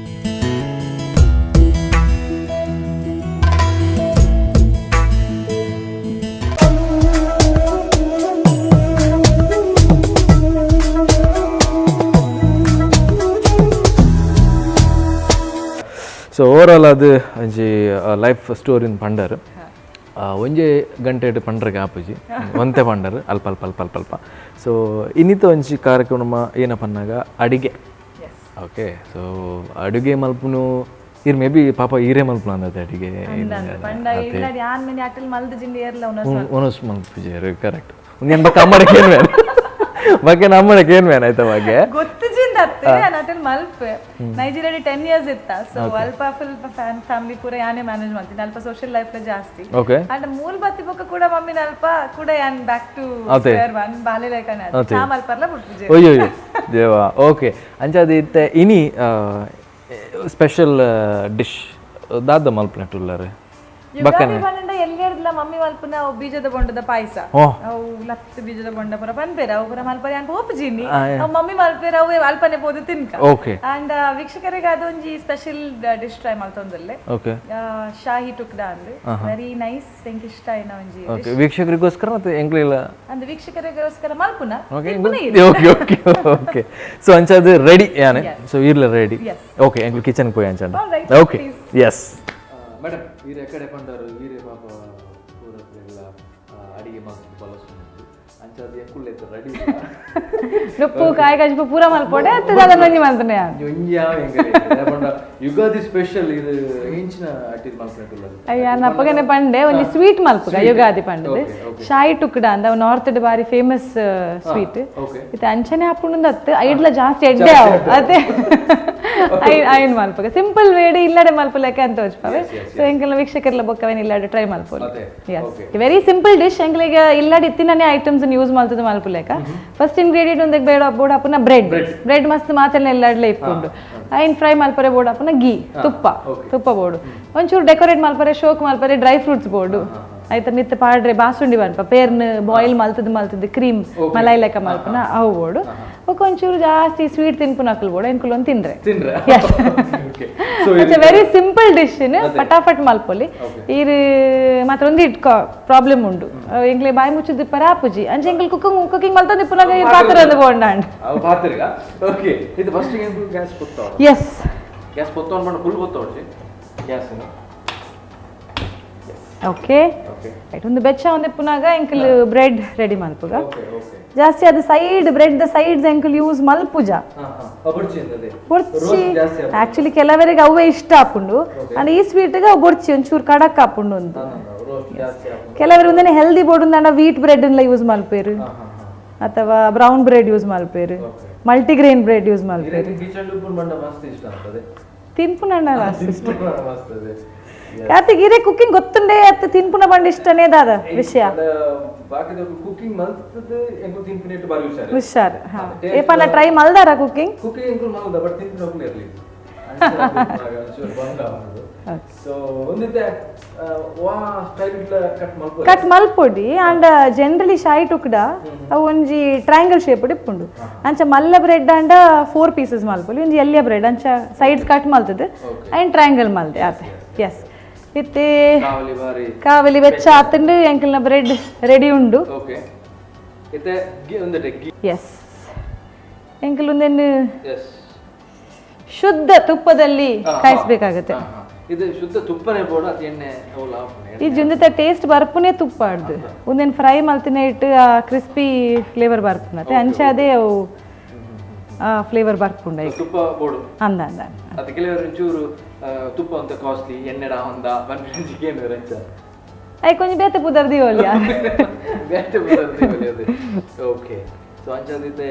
So overall ಅದು ಒಂಜಿ ಲೈಫ್ ಸ್ಟೋರಿನ್ ಪಂಡರ್ ಒಂಜೆ ಗಂಟೆ ಪಂಡ್ರಿಗೆ ಆಪುಜಿ, ಒಂತೆ ಪಂಡರ್ ಅಲ್ಪ ಅಲ್ಪ ಅಲ್ಪ ಅಲ್ಪ ಅಲ್ಪ. ಸೊ ಇನ್ನಿತ ಒಂಜಿ ಕಾರ್ಯಕ್ರಮ ಏನ ಪನ್ನಾಗ ಅಡಿಗೆ. ಓಕೆ, ಸೊ ಅಡುಗೆ ಮಲ್ಪುನು ಇರ್ ಮೇ ಬಿ ಪಾಪ ಈರೇ ಮಲ್ಪುನ ಅಂದತೆ ಅಡಿಗೆ. ಪಂಡ ಇಲ್ಲಾಡಿ ಆನ್ ಮನೆ ಅಟಲ್ ಮಲ್ದ ಜಿಂಡಿ ಏರ್ಲ ಒನಸ್ ಮಲ್ಪುಜೇರು ಕರೆಕ್ಟ್. ಒಂದು ಬಕ್ಕ ಅಮ್ಮಡಕ್ಕೆ ಏನು ಬೇಡ ಬಗ್ಗೆ ನಮ್ಮಡಕ್ಕೆ ಏನು ಬೇಡ ಆಯ್ತಾ ಬಗ್ಗೆ ಗೊತ್ತಿಜಿಂದ ಅತ್ತೆ ನಾನು ಅಟಲ್ ಮಲ್ಪೆ ನೈಜೀರಿಯಾ 10 ಇಯರ್ಸ್ ಇತ್ತ. ಸೊ ಅಲ್ಪ ಫುಲ್ ಫ್ಯಾಮಿಲಿ ಪೂರ ಯಾನೇ ಮ್ಯಾನೇಜ್ ಮಾಡ್ತೀನಿ, ಅಲ್ಪ ಸೋಷಿಯಲ್ ಲೈಫ್ ಜಾಸ್ತಿ. ಅಂಡ್ ಮೂಲ್ ಬತ್ತಿ ಬೊಕ್ಕ ಕೂಡ ಮಮ್ಮಿನ ಅಲ್ಪ ಕೂಡ ಯಾನ್ back to square one ಬಾಲೆ ಲೇಖನ ಚಾ ಮಲ್ಪರ್ಲ ಬಿಟ್ಪುಜೆ. ಅಯ್ಯೋ ದೇವಾ. ಓಕೆ, ಅಂಚಾದ ಇತ್ತೆ ಇನಿ ಸ್ಪೆಷಲ್ ಡಿಶ್ ದಾದ ಮಲ್ಪನೆಟ್ಟುಲ್ಲಾರೆ? ಯುಗಾದಿ ಪಂಡ ಎಲ್ಲಿರ್ಲ ಮಮ್ಮಿ ಮಲ್ಪುನ ಅವು ಬೀಜದ ಬೊಂಡದ ಪಾಯಸ, ಅವು ಲತ್ತು ಬೀಜದ ಬೊಂಡ ಪೂರ ಪನ್ಪೇರ ಅವು ಪೂರ ಮಲ್ಪರೆ ಯಾನ್ ಪೋಪುಜಿನಿ, ಅವು ಮಮ್ಮಿ ಮಲ್ಪೇರ ಅವು ಅಲ್ಪನೆ ಪೋದು ತಿನ್ಕ. ಅಂಡ್ ವೀಕ್ಷಕರಿಗೆ ಅದೊಂಜಿ special dish try ಮಲ್ತೊಂದುಲ್ಲೆ, ಶಾಹಿ ಟುಕ್ಡಾ ಅಂದ್, ವೆರಿ ನೈಸ್, ಎಂಕ್ ಇಷ್ಟ ಆಯ್ನ ಒಂಜಿ. ವೀಕ್ಷಕರಿಗೋಸ್ಕರ ಮತ್ತೆ ಎಂಕ್ಲಿಲ್ಲ ಅಂದ್ ವೀಕ್ಷಕರಿಗೋಸ್ಕರ ಮಲ್ಪುನ. Okay okay okay. So ಅಂಚಾದ ready ಯಾನೆ, ಸೊ ಇರ್ಲ ರೆಡಿ. ಓಕೆ, ಎಂಕ್ಲು ಕಿಚನ್ ಪೋಯಿ ಅಂಚಾಂಡ. Okay, yes madam. ಈರೆ ಎಕಡೆ ಪಂಡರು ಈರೆ ಪಾಪ ಪೂರ ಎಲ್ಲ ಅಡಿಗೆ ಮಲ್ತು ಬಲಸುಂಡು ಅಂಚಾದ ಎಂಕುಲ್ಲ ರೆಡಿ. ನುಪ್ಪು ಕಾಯಿ ಕಜ್ಬು ಪೂರ ಮಲ್ಪೊಡೆ ಅತ್ತೆ ದಾದ ಒಂಜಿ ಮಲ್ತನೆ. ಪಂಡ ಯುಗಾದಿ ಸ್ಪೆಷಲ್ ಇದು ಇಂಚಿನ ಅಟ್ಟಿದ್ ಮಲ್ಪನೆಟ್ಟುಲ್ಲ. ಅಯ್ಯ ಅಪ್ಪಗನೆ ಪಂಡೆ ಒಂಜಿ ಸ್ವೀಟ್ ಮಲ್ಪುಗ ಯುಗಾದಿ ಪಂಡದು, ಶಾಯಿ ಟುಕ್ಡ ಅಂದ, ಅವು ನಾರ್ತ್ ಬಾರಿ ಫೇಮಸ್ ಸ್ವೀಟ್. ಇತ್ತೆ ಅಂಚನೆ ಆಪುಂಡು ಅತ್ತು ಐಡ್ಲ ಜಾಸ್ತಿ ಎಡ್ಡೆ ಅವು ಅದೇ ಐನ್ ಮಲ್ಪುಗ ಸಿಂಪಲ್ ವೇಡ್ ಇಲ್ಲಡೆ ಮಲ್ಪುಲೆಕ ಅಂತ ಹೋಜ್ಪವೆ. ಸೊ ಎಂಕಲ್ನ ವೀಕ್ಷಕರ್ಲ ಬೊಕ್ಕವೇನು ಇಲ್ಲಾಡೆ ಟ್ರೈ ಮಲ್ಪೊಲಿ. S, very simple dish. ಎಂಕ್ಲೆಗ್ ಇಲ್ಲಾಡಿ ಇತ್ತಿನನೇ ಐಟಮ್ಸ್ ಯೂಸ್ ಮಲ್ತದ ಮಲ್ಪುಲೆಕ. ಫಸ್ಟ್ ಇಂಗ್ರೀಡಿಯೆಂಟ್ ಒಂದಕ್ಕೆ ಬೇಡ ಬೋಡ ಅಪುನ ಬ್ರೆಡ್. ಬ್ರೆಡ್ ಮಸ್ತ್ ಮಾತೆಲ್ಲ ಇಲ್ಲಾಡ್ಲೆ ಇಪ್ಪುಂಡು. ಐನ್ ಫ್ರೈ ಮಲ್ಪರೆ ಬೋಡ ಅಪುನ ಗೀ, ತುಪ್ಪ, ತುಪ್ಪ ಬೋಡು. ಒಂಚೂರು ಡೆಕೋರೇಟ್ ಮಲ್ಪರೆ ಶೋಕ್ ಮಲ್ಪರೆ dry fruits board. ಆಯ್ತಾ ಮಿತ್ತ ಪಾಡ್ರೆ ಬಾಸುಂಡಿ ಬನ್ಪ ಪೇರ್ನ್ ಬಾಯ್ಲ್ ಮಲ್ತದ ಮಲ್ತದ ಕ್ರೀಮ್ ಮಲೈ ಲೆಕ್ಕ ಮಲ್ಪನ ಅವು ಬೋಡು. ಬೊಕ ಒಂಚೂರು ಜಾಸ್ತಿ ಸ್ವೀಟ್ ತಿನ್ಪುನಕಲ್ ಬೋಡು ಎಂಕುಲು ಒಂದು ತಿಂದ್ರೆ. It's very simple dish, ಪಟಾಫಟ್ ಮಲ್ಪೊಲಿ. ಈರ್ ಮಾತ್ರ ಒಂದು it problem ಉಂಡು, ಎಂಕ್ಲೆ ಬಾಯಿ ಮುಚ್ಚುದು ಪರಾಪುಜಿ ಅಂಚೆ ಎಂಕಲ್ ಕುಕ್ಕಿಂಗ್ ಕುಕ್ಕಿಂಗ್ ಮಲ್ತಂದು ಪುನಃ ಪಾತ್ರ ಒಂದು ಬೋಂಡಾಂಡ್. ಎಸ್, ಗ್ಯಾಸ್ ಪೊತ್ತೊಂಡು ಫುಲ್ ಪೊತ್ತೊಡ್ಚಿ gas. Okay, right. ಒಂದು ಬೆಚ್ಚ ಒಂದು ಪುನಗ ಎಂಕಲ್ ಬ್ರೆಡ್ ರೆಡಿ ಮಲ್ಪುಗ. ಜಾಸ್ತಿ ಅದು side bread the sides ಎಂಕಲ್ use ಮಲ್ಪುಜ ಬೊರ್ಚಿ. Actually ಕೆಲವರಿಗೆ ಅವೇ ಇಷ್ಟ ಆಪುಂಡು, ಅಂಡ್ ಈ ಸ್ವೀಟ್ಗೆ ಅವು ಬೊರ್ಚಿ ಒಂಚೂರು ಕಡಕ್ ಆಪುಂಡು ಒಂದು. ಕೆಲವರು ಒಂದನೇ ಹೆಲ್ದಿ ಬೋರ್ಡ್ ಅಂಡ ವೀಟ್ ಬ್ರೆಡ್ ಎಲ್ಲ ಯೂಸ್ ಮಲ್ಪೇರು. ಅಥವಾ brown bread use ಮಲ್ಪೇರು, multigrain bread use ಮಲ್ಪೇರು. ತಿನ್ಪುನ ಮಸ್ತ್ ಅದೇ. ಕಾರ್ತಿಕ್, ಇರೇ ಕುಕ್ಕಿಂಗ್ ಗೊತ್ತುಂಡೆ ಅತ್ತ ತಿನ್ಪುನ ಬಂಡ ಇಷ್ಟನೇ ದಾದ ವಿಷಯ? ಕುಕಿಂಗ್ ಮಲ್ತದ ಎಂಕು ತಿನ್ಪಿನೆಟ್ ಬಾರಿ ಹುಷಾರು. ಹುಷಾರ್. ಹಾ, ಏಪನ ಟ್ರೈ ಮಲ್ದಾರ ಕುಕ್ಕಿಂಗ್? ಕುಕಿಂಗ್ ಎಂಕು ಮಲ್ದ, ಬಟ್ ತಿನ್ಪಿನ ಇರಲಿ. ಸೊ ಒಂದಿತ್ತೆ ವಾ ಸ್ಟೈಲ್ ಕಟ್ ಮಲ್ಪೊ? ಕಟ್ ಮಲ್ಪೊಡಿ. ಅಂಡ ಜನರಲಿ ಶಾಯಿ ಟುಕ್ಡ ಅವು ಒಂಜಿ ಟ್ರಯಾಂಗಲ್ ಶೇಪ್ ಇಪ್ಪುಂಡು. ಅಂಚ ಮಲ್ಲ ಬ್ರೆಡ್ ಅಂಡ ಫೋರ್ ಪೀಸಸ್ ಮಲ್ಪೊಲಿ. ಒಂಜಿ ಎಲ್ಲಿಯ ಬ್ರೆಡ್ ಅಂಚ ಸೈಡ್ಸ್ ಕಟ್ ಮಲ್ತದೆ ಅಂಡ್ ಟ್ರಯಾಂಗಲ್ ಮಲ್ದೆ ಆತೆ. ಎಸ್, ಇತ್ತೆ ಕಾವಲಿ ಬಾರಿ ಕಾವಲಿ ಬೆಚ್ಚ ಆತಂಡು, ಎಂಕಲ್ನ ಬ್ರೆಡ್ ರೆಡಿ ಉಂಡು. ಓಕೆ, ಇತ್ತೆ ಗಿ ಒಂದಿಟ್ಟೆ ಗಿ. ಎಸ್, ಎಂಕಲ್ ಒಂದೇನು ಎಸ್ ಶುದ್ಧ ತುಪ್ಪದಲ್ಲಿ ಕಾಯಿಸ್ಬೇಕಾಗತ್ತೆ. ಇದು ಶುದ್ಧ ತುಪ್ಪನೇ ಬೋಡ ಅದು ಎಣ್ಣೆ ಅವು ಆಪುಂಡು? ಈ ಜುಂದಿತ ಟೇಸ್ಟ್ ಬರ್ಪುನೇ ತುಪ್ಪ ಆಡ್ದು. ಒಂದೇನು ಫ್ರೈ ಮಲ್ತಿನ ಇಟ್ಟು ಆ ಕ್ರಿಸ್ಪಿ ಫ್ಲೇವರ್ ಬರ್ಪುನತೆ. ಅಂಚ ಅದೇ ಅವು ಆ ಫ್ಲೇವರ್ ಬರ್ಪುಂಡ ಈಗ. ತುಪ್ಪ ಬೋಡು. ಅಂದ ಅಂದ. ಅದು ಕೆಲವರು ಒಂಚೂರು ತುಪ್ಪ ಅಂತ ಕಾಸ್ಟ್ಲಿ, ಎಣ್ಣೆ ಹೊಂದ ಚಿಕನ್ ರಂಚ. I ಕೊಂಚ ಬೇತೆ ಪುದರ್ ದಿವೋಲಿಯ. ಬೇತೆ. ಓಕೆ, ಸೊ ಅಂಚಾದಿತ್ತೆ.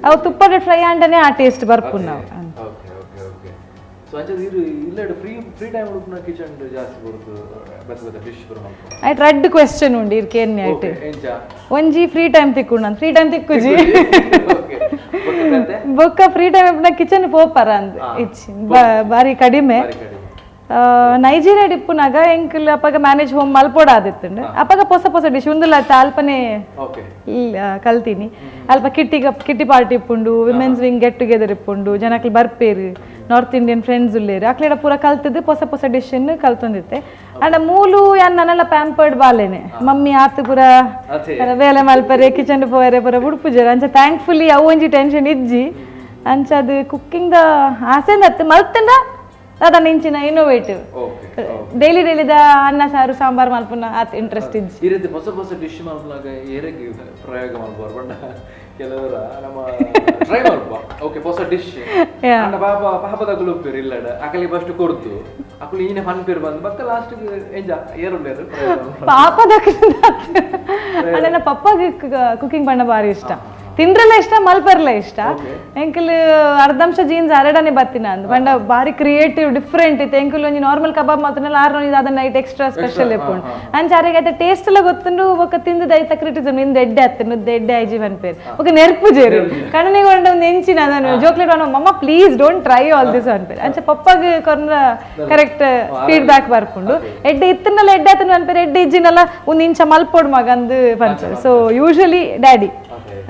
ಅವು ತುಪ್ಪದ ಫ್ರೈ ಆಂಡನೆ ಆ ಟೇಸ್ಟ್ ಬರ್ಪುಂಡು ನಾವು. Okay okay okay so ಅಂಚಾದ ಇರು ಇಲ್ಲಡ್ free free time ಉಡುಪುನ ಕಿಚನ್ ಜಾಸ್ತಿ ಬರುದು ಬೇತೆ ಬೇತೆ ಡಿಶ್ ಬರು ಮಲ್ಪು. ಆಯ್ತು, ರಡ್ಡ್ ಕ್ವೆಶ್ಚನ್ ಉಂಡು ಇರ್ಕೇನ್ ಆಯ್ತು. ಎಂಚ? ಒಂಜಿ ಫ್ರೀ ಟೈಮ್ ತಿಕ್ಕು, ನಾನು ಫ್ರೀ ಟೈಮ್ ತಿಕ್ಕುಜಿ. ಓಕೆ, ಬೇತೆ? ಬೊಕ್ಕ free time kitchen ಪೋಪರ ಅಂದ್ ಇಚ್ಚಿ, ಬಾರಿ ಕಡಿಮೆ. ಬಾರಿ ಕಡಿಮೆ. ನೈಜೀರಿಯಾ ಡಿಪ್ಪುನಾಗ ಎಂಕಲ್ ಅಪಗ ಮ್ಯಾನೇಜ್ ಹೋಮ್ ಮಲ್ಪೋಡ ಆದಿತ್ತುಂಡು. ಅಪಗ ಪೊಸ ಪೊಸ ಡಿಶ್ ಉಂದುಲ ಅಲ್ಪನೆ ಕಲ್ತೀನಿ. ಅಲ್ಪ ಕಿಟ್ಟಿ ಕಿಟ್ಟಿ ಪಾರ್ಟಿ ಇಪ್ಪುಂಡು, women's wing get together ಇಪ್ಪುಂಡು, ಜನಕ್ಲು ಬರ್ಪೇರು, north Indian friends ಉಲ್ಲೇರು, ಅಕ್ಲೆಡ ಪೂರ ಕಲ್ತದ್ದು ಪೊಸ ಪೊಸ ಡಿಶ್ ಕಲ್ತೊಂದಿತ್ತೆ. ಅಂಡ ಮೂಲು ಯಾನ್ ನನ್ನೆಲ್ಲ ಪ್ಯಾಂಪರ್ಡ್ ಬಾಲೇನೆ. ಮಮ್ಮಿ ಆತು ಪೂರ ಅದೇ. ಬೇಲೆ ಮಲ್ಪರೆ, ಕಿಚನ್ ಪೋಯರೆ ಪೂರ ಬುಡ್ಪುಜೆರ್. ಅಂಚ ಥ್ಯಾಂಕ್ಫುಲಿ ಅವು ಒಂಜಿ ಟೆನ್ಷನ್ ಇಜ್ಜಿ. ಅಂಚ ಅದು ಕುಕ್ಕಿಂಗ್ the ಆಸೆ ಅತ್ತು ಮಲ್ತಂಡ ಅದನ್ನ ಇಂಚಿನ innovative okay daily ಡೈಲಿದ ಅನ್ನ ಸಾರು ಸಾಂಬಾರ್ ಮಲ್ಪುನ ಆತ್ ಇಂಟ್ರೆಸ್ಟ್ ಇಜ್ಜಿ. ಈ ರೀತಿ ಹೊಸ ಹೊಸ ಡಿಶ್ ಮಲ್ಪುನಾಗ ಏರೆಗ್ ಪ್ರಯೋಗ ಮಲ್ಪುವರು ಪಂಡ ಕೆಲವರ ನಮ್ಮ ಟ್ರೈ ಮಲ್ಪ, ಓಕೆ ಹೊಸ ಡಿಶ್. ಅಂಡ ಪಾಪ ಪಾಪದಕುಲು ಉಪ್ಪೇರು ಇಲ್ಲಡ, ಅಕಲಿ ಫಸ್ಟ್ ಕೊರ್ದು ಅಕುಲು ಈನೆ ಪನ್ಪೇರು ಬಂದು ಬಕ್ಕ ಲಾಸ್ಟ್ ಎಂಜ ಏರುಳ್ಳೇರು ಪ್ರಯೋಗ ಮಲ್ಪುನ. ಪಾಪದ ನನ್ನ ಪಪ್ಪಗೆ ಕುಕಿಂಗ್ ಬಣ್ಣ ಭಾರಿ ಇಷ್ಟ, ತಿಂದ್ರೆಲ್ಲ ಇಷ್ಟ, ಮಲ್ಪರ್ಲ ಇಷ್ಟ. ಎಂಕಲ್ ಅರ್ಧಂಶ ಜೀನ್ಸ್ ಅರಡನೆ ಬತ್ತಿನ ಅಂದ್ ಪಂಡ ಬಾರಿ ಕ್ರಿಯೇಟಿವ್ ಡಿಫ್ರೆಂಟ್ ಇತ್ತು. ಎಂಕಲ್ ಒಂಜಿ ನಾರ್ಮಲ್ ಕಬಾಬ್ ಮಾತ್ರ ಆರು ಅದನ್ನ night extra special ಇಪ್ಪುಂಡು. ಅಂಚ ಆರೆಗ್ ಐತ ಟೇಸ್ಟ್ ಎಲ್ಲ ಗೊತ್ತುಂಡು. ಬೊಕ್ಕ ತಿಂದು ಐತ ಕ್ರಿಟಿಸಮ್, ನಿಂದ ಎಡ್ಡೆ ಅತ್ತು ನುದ್ದ ಎಡ್ಡೆ ಐಜಿ ಪನ್ಪೇರು. ಬೊಕ್ಕ ನೆರ್ಪು ಜೇರು ಕಣ್ಣನಿಗೆ ಒಂಡ ಒಂದು ಎಂಚಿನ ಅದನ್ನು ಜೋಕ್ಲೆಟ್ mamma please don't try all this ಅನ್ಪೇರು. ಅಂಚ ಪಪ್ಪಗ್ ಕೊರ್ನ ಕರೆಕ್ಟ್ ಫೀಡ್ಬ್ಯಾಕ್ ಬರ್ಪುಂಡು. ಎಡ್ಡೆ ಇತ್ತನಲ್ಲ ಎಡ್ಡೆ ಆತನ ಅನ್ಪೇರು, ಎಡ್ಡೆ ಇಜ್ಜಿನಲ್ಲ ಒಂದು ಇಂಚ ಮಲ್ಪೋಡ್ ಮಗಂದು ಪನ್ಪೇರು. So usually daddy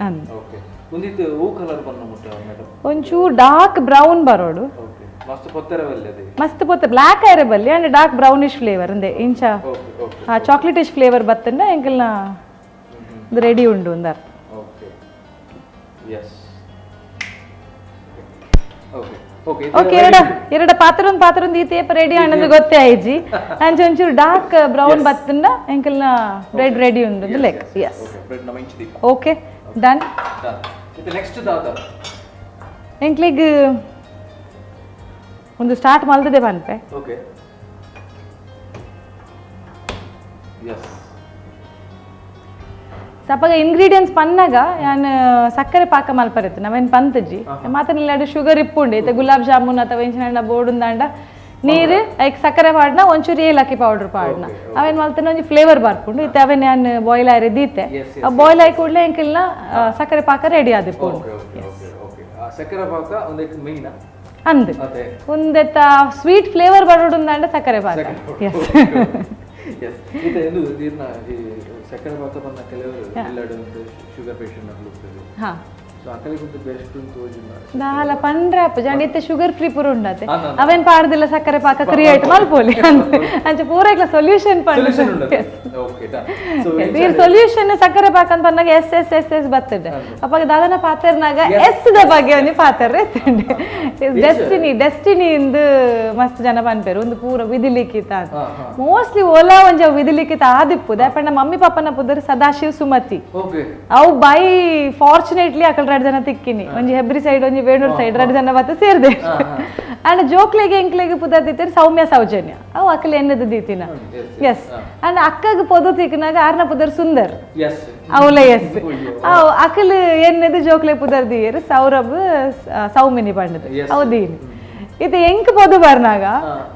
ಅಂದ್. ಓಕೆ, ಒಂದಿತ್ತು ಹೂ ಕಲರ್ ಬಣ್ಣ ಮುಟ್ಟ ಮೇಡಮ್? ಒಂಚೂರು ಡಾರ್ಕ್ ಬ್ರೌನ್ ಬರೋಡು. ಓಕೆ, ಮಸ್ತ್ ಪೊತ್ತೆರವಲ್ಲಿ ಅದೇ. ಮಸ್ತ್ ಪೊತ್ತೆ ಬ್ಲ್ಯಾಕ್ ಐರೆ ಬಲ್ಲಿ and dark brownish flavour ಅಂದೆ ಇಂಚ. ಓಕೆ ಓಕೆ ಆ ಚಾಕ್ಲೇಟಿಶ್ ಫ್ಲೇವರ್ ಬತ್ತಂಡ ಎಂಕಲ್ನ ರೆಡಿ ಉಂಡು ಒಂದು ಅರ್ಥ. Okay, yes, okay okay. Okay, ಎರಡ ಎರಡ ಪಾತ್ರ ಒಂದು ಪಾತ್ರ ಒಂದು ಈ ತೇಪ ರೆಡಿ ಅನ್ನೋದು ಗೊತ್ತೇ ಆಯ್ಜಿ. ಅಂಚ ಒಂಚೂರು ಡಾರ್ಕ್ ಬ್ರೌನ್ ಬತ್ತಂಡ ಎಂಕಲ್ನ ಬ್ರೆಡ್ ರೆಡಿ ಉಂಡು ಲೆಕ್. S. Okay, bread ನಮ್ಮ ಇಂಚ್ ದೀಪ. Okay, done. ಇದು ನೆಕ್ಸ್ಟ್ ದಾದ? ಎಂಕ್ಲಿಗ್ ಒಂದು ಸ್ಟಾರ್ಟ್ ಮಲ್ತದೆ ಪನ್ಪೆ. Okay, yes. ಸಪಗ ಇಂಗ್ರೀಡಿಯೆಂಟ್ಸ್ ಪನ್ನಾಗ ಯಾನ್ ಸಕ್ಕರೆ ಪಾಕ ಮಲ್ಪರಿತ್ತು ನಾವೇನು ಪಂತಜಿ ಮಾತನಿಲ್ಲಾಡು ಶುಗರ್ ಇಪ್ಪುಂಡು. ಇತ್ತೆ ಗುಲಾಬ್ ಜಾಮೂನ್ ಅಥವಾ ಇಂಚಿನ ಬೋಡುಂದಾಂಡ ನೀರು ಐಕ್ ಸಕ್ಕರೆ ಪಾಡ್ನ, ಒಂಚೂರು ಏಲಕ್ಕಿ ಪೌಡರ್ ಪಾಡ್ನ, ಅವೇನ್ ಮಲ್ತನ ಒಂಜಿ ಫ್ಲೇವರ್ ಬರ್ಪುಂಡು. ಇತ್ತೆ ಅವೇನ್ ಯಾನ್ ಬಾಯ್ಲ್ ಆಯ್ರೆ ದೀತೆ. ಬಾಯ್ಲ್ ಆಯಿ ಕೂಡಲೇ ಎಂಕಲ್ನ ಸಕ್ಕರೆ ಪಾಕ ready ಆದಿಪ್ಪುಂಡು. Okay okay okay okay ಸಕ್ಕರೆ ಪಾಕ ಒಂದಕ್ಕೆ ಮೈನಾ? ಅಂದ್. ಅದೇ. ಒಂದೆತ್ತ ಸ್ವೀಟ್ ಫ್ಲೇವರ್ ಬರೋಡುಂದಾಂಡ ಸಕ್ಕರೆ ಪಾಕ. ಎಸ್. ಎಸ್, ಇದು ಎಂದು ನೀರಿನ ಈ ಸಕ್ಕರೆ ಪಾಕ ಬಂದ ಕೆಲವರು ಇಲ್ಲಡು ಶುಗರ್ ಪೇಷಂಟ್ ಹೋಗ್ತದೆ. ಸೊ ಅಕಲಿಗೆ ಬೆಸ್ಟ್ ಅಂತ ತೋಜಿಲ್ಲ. ದಾಲ ಪಂಡ್ರೆ ಅಪ್ಪ ಜನ ಇತ್ತೆ ಶುಗರ್ ಫ್ರೀ ಪೂರ ಉಂಡತೆ, ಅವೇನ್ ಪಾಡ್ದಿಲ್ಲ ಸಕ್ಕರೆ ಪಾಕ ಕ್ರಿಯೇಟ್ ಮಲ್ಪೋಲಿ ಅಂಚ ಪೂರ ಇಕ್ಲ ಸೊಲ್ಯೂಷನ್. ಸೊಲ್ಯೂಷನ್ ಉಂಡತೆ. Okay, done. So ಈ ಸೊಲ್ಯೂಷನ್ ಸಕ್ಕರೆ ಪಾಕ ಅಂತ ಪನ್ನಾಗ S S S S ಬರ್ತದೆ. ಅಪ್ಪಾಗ ದಾದನ ಪಾತೆರ್ನಾಗ ಎಸ್ the ಬಗ್ಗೆ ಒಂಜಿ ಪಾತೆರ್ ಡೆಸ್ಟಿನಿ ಡೆಸ್ಟಿನಿ ಇಂದು ಮಸ್ತ್ ಜನ ಪನ್ಪೇರು. ಒಂದು ಪೂರ ವಿಧಿಲಿಖಿತ ಅಂತ. ಮೋಸ್ಟ್ಲಿ ಓಲಾ ಒಂಜಿ ಅವು ವಿಧಿಲಿಖಿತ ಆದಿಪ್ಪು. ದಾಯಪಂಡ ಮಮ್ಮಿ ಪಾಪನ ಪುದರ್ ಸದಾಶಿವ್ ಸುಮತಿ. ಅವು ಬೈ ಫಾರ್ಚುನೇಟ್ಲಿ ಅಕಲ್ ರಡ್ ಜನ ತಿಕ್ಕಿನಿ. ಒಂಜಿ ಹೆಬ್ರಿ ಸೈಡ್, ಒಂಜಿ ವೇಣೂರ್ ಸೈಡ್, ರಡ್ ಜನ ಬತ್ತ ಸೇರ್ದೆ. And ಜೋಕ್ಲೆಗೆ ಎಂಕ್ಲೆಗೆ ಪುದರ್ ದೀತೇರ್ ಸೌಮ್ಯ ಸೌಜನ್ಯ ಅವು ಅಕ್ಕಲೆ ಎನ್ನದು ದೀತಿನ. ಎಸ್. ಅಂಡ್ ಅಕ್ಕಗ್ ಪೊದು ತಿಕ್ನಾಗ ಆರ್ನ ಪುದರ್ ಸುಂದರ್. ಎಸ್. ಅವಲ ಎಸ್. ಅವು ಅಕಲ್ ಎನ್ನದು ಜೋಕ್ಲೆ ಪುದರ್ ದಿಯೇರ್ ಸೌರಭ್ ಸೌಮಿನಿ ಪಂಡದು ಅವು ದೀನಿ. ಇದು ಎಂಕ್ ಪೊದು ಬರ್ನಾಗ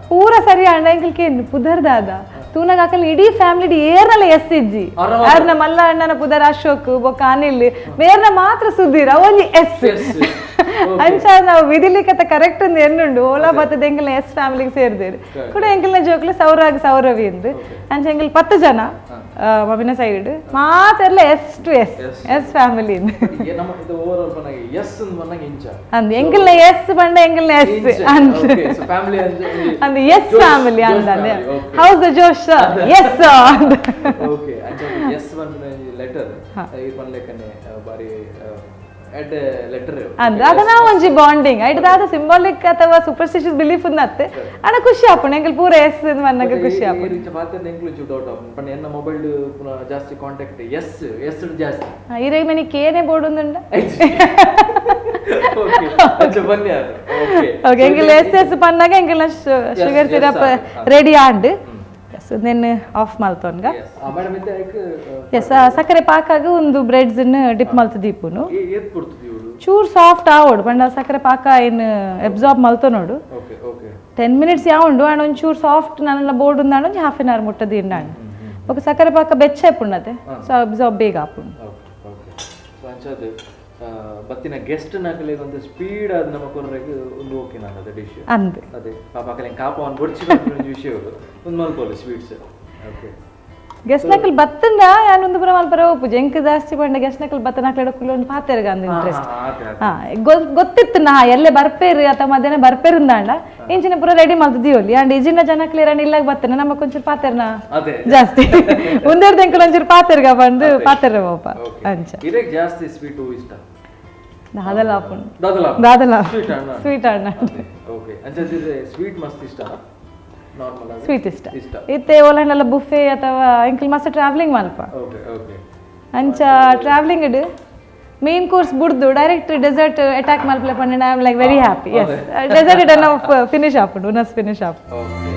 ಪೂರ ಸರಿ ಅಂಡ ಎಂಕಲ್ಕೆ ಪುದರ್ ದಾದ ತೂನಾಗ ಅಕಲ್ ಇಡೀ ಫ್ಯಾಮಿಲಿ ಏರ್ನಲ್ಲ ಎಸ್ ಇಜ್ಜಿ. ಆರ್ನ ಮಲ್ಲ ಅಣ್ಣನ ಪುದರ್ ಅಶೋಕ್ ಬೊಕ್ಕ ಅನಿಲ್, ಬೇರ್ನ ಮಾತ್ರ ಸುಧೀರ್, ಅವೊಂಜಿ ಎಸ್. ಅಂಚ ನಾವು ವಿಧಿಲಿಕತ ಕರೆಕ್ಟ್ ಒಂದು ಎನ್ನುಂಡು ಓಲಾ ಬತ್ತದ ಎಂಕಲ್ನ ಎಸ್ ಫ್ಯಾಮಿಲಿಗೆ ಸೇರಿದೇರು ಕೂಡ ಎಂಕಲ್ನ ಜೋಕ್ಲೆ ಸೌರಾಗ್ ಸೌರವಿ ಎಂದು. ಅಂಚ ಎಂಕಲ್ 10 ಜನ ಮಮ್ಮಿನ ಸೈಡ್ ಮಾತೆಲ್ಲ S to S S family. ನಮ್ಮ ಇದು ಓವರ್ ಆಲ್ ಪನ್ನಾಗ ಎಸ್ ಅಂದ್ ಪನ್ನಾಗ ಇಂಚ ಅಂದ್ ಎಂಕಲ್ನ ಎಸ್ ಪಂಡ ಎಂಕಲ್ನ ಎಸ್ ಅಂದ್ ಫ್ಯಾಮಿಲಿ ಅಂದ್ ಎಸ್ ಫ್ಯಾಮಿಲಿ ಅಂದ. ಹೌಸ್ the ಜೋಶ್ ಎಸ್. ಓಕೆ, ಅಂಚ ಎಸ್ ಪನ್ಪಿನ ಲೆಟರ್ ಈ ಪನ್ಲೆಕ್ಕನೆ ಬಾರಿ ಎಡ್ ಲೆಟರ್. ಅಂದ್ ಅದ ನಾವು ಒಂಜಿ ಬಾಂಡಿಂಗ್ ಐಟ್ ದಾದ ಸಿಂಬಾಲಿಕ್ ಅಥವಾ ಸೂಪರ್ಸ್ಟಿಷಿಯಸ್ ಬಿಲೀಫ್ ಉನ್ನತ್ತೆ ಅಣ್ಣ ಖುಷಿ ಆಪುಂಡು ಎಂಕಲ್ ಪೂರ ಎಸ್ ಮನ್ನಗ ಖುಷಿ ಆಪುಂಡು. ಇಂಚ ಪಾತೆರ್ನ ಎಂಕ್ಲು ಒಂಚೂರು ಡೌಟ್ ಆಪುಂಡು ಪಂಡ ಎನ್ನ ಮೊಬೈಲ್ ಪುನಃ ಜಾಸ್ತಿ contact S S ಜಾಸ್ತಿ. ಇರೈ ಮನಿ ಕೇನೆ ಬೋರ್ಡ್ ಉಂದುಂಡ. ಓಕೆ, ಅಂಚ ಬನ್ನಿ ಅದು. ಓಕೆ. ಓಕೆ, ಎಂಕಲ್ ಎಸ್ ಎಸ್ ಪನ್ನಾಗ ಎಂಕಲ್ನ sugar syrup ready and then of ಮಲ್ತೊನ್ಗ. Madam ಇತ್ತೆ ಐಕ್ ಎಸ್, ಸಕ್ಕರೆ ಪಾಕಾಗ ಒಂದು ಬ್ರೆಡ್ಸ್ ಡಿಪ್ ಮಲ್ತು ದೀಪುನು. ಏತ್ ಕೊಡ್ತದೆ ಇವರು? ಚೂರ್ ಸಾಫ್ಟ್ ಆವೋಡು ಪಂಡ ಸಕ್ಕರೆ ಪಾಕ ಏನು ಅಬ್ಸಾರ್ಬ್ ಮಲ್ತೊನೋಡು. Okay okay. 10 minutes ಯಾವುಂಡು and ಒಂಚೂರು ಸಾಫ್ಟ್ ನನ್ನೆಲ್ಲ ಬೋರ್ಡ್ ಉಂದಾಂಡ ಒಂಜಿ half an hour ಮುಟ್ಟ ತಿಂಡಾಂಡ್ ಬೊಕ ಸಕ್ಕರೆ ಪಾಕ ಬೆಚ್ಚ ಆಪುಂಡತೆ, ಸೊ ಅಬ್ಸಾರ್ಬ್ ಬೇಗ ಆಪುಂಡು. Okay okay. So ಅಂಚಾದ್ ಬತ್ತಿನ ಗೆಸ್ಟ್ ನಕಲೆಗ್ ಒಂದು ಸ್ಪೀಡ್ ಆದ್ ನಮ್ಮ ಕೊರ್ರೆಗ್ ಒಂದು ಓಕೆ ನಾನು ಅದೇ ಡಿಶ್. ಅಂದ್ ಅದೇ ಪಾಪ ಅಕಲೆ ಕಾಪ ಅವ್ನು ಬೊಡ್ಚಿ ಒಂಜಿ ವಿಷಯ ಒಂದು ಮಲ್ಪೊಲಿ sweets. Okay. Guest ನಕಲ್ ಬತ್ತಂಡ ಯಾನ್ ಒಂದು ಪುರ ಮಲ್ಪರ ಒಪ್ಪುಜಿ ಎಂಕ್ ಜಾಸ್ತಿ ಪಂಡ ಗೆಸ್ಟ್ ನಕಲ್ ಬತ್ತ ನಕಲೆಡ ಕುಲ್ಲೊಂದು ಪಾತೆರ್ಗ ಅಂದ್ ಇಂಟ್ರೆಸ್ಟ್. ಹಾ, ಗೊತ್ತಿತ್ತು ನಾ ಎಲ್ಲೆ ಬರ್ಪೇರು ಅಥವಾ ಮಧ್ಯಾಹ್ನ ಬರ್ಪೇರುಂದಾಂಡ ಇಂಚಿನ ಪೂರ ರೆಡಿ ಮಲ್ತು ದಿಯೋಲಿ. ಅಂಡ್ ಇಜಿನ ಜನ ಕ್ಲಿಯರ್ ಅಂಡ್ ಇಲ್ಲಾಗ ಬತ್ತನ ನಮ್ಮ ಕೊಂಚೂರು ಪಾತೆರ್ನ ಅದೇ ಜಾಸ್ತಿ ಒಂದೆರಡು ಎಂಕಲ್ ಒಂಚೂರು ಪಾತೆರ್ಗ ಬಂದು ಪಾತೆರ ಪಾಪ ಅಂಚ. ಇರೆಗ್ ಜಾಸ್ತಿ ಸ್ವೀಟು ಇಷ್ಟ? ದಾದಲ ಆಪುಂಡು. ದಾದಲ? ದಾದಲ. ಸ್ವೀಟ್ ಅಣ್ಣ. ಸ್ವೀಟ್ ಅಣ್ಣ. ಓಕೆ, ಅಂಚಾದಿದ್ರೆ ಸ್ವೀಟ್ ಮಸ್ತ್ ಇಷ್ಟ, ನಾರ್ಮಲ್ ಆಗಿ ಸ್ವೀಟ್ ಇಷ್ಟ. ಇಷ್ಟ. ಇತ್ತೆ ಓಲಾಂಡೆಲ್ಲ ಬುಫೆ ಅಥವಾ ಎಂಕಲ್ ಮಸ್ತ್ ಟ್ರಾವೆಲಿಂಗ್ ಮಲ್ಪ. Okay okay. ಅಂಚ ಟ್ರಾವೆಲಿಂಗ್ ಇಡ್ ಮೇನ್ ಕೋರ್ಸ್ ಬುಡ್ದು direct dessert attack ಮಲ್ಪಲೆ ಪಂಡ I am like very happy. Yes, dessert ಇಡನ್ನ finish ಆಪುಂಡು, ಉನಸ್ finish ಆಪುಂಡು. Okay.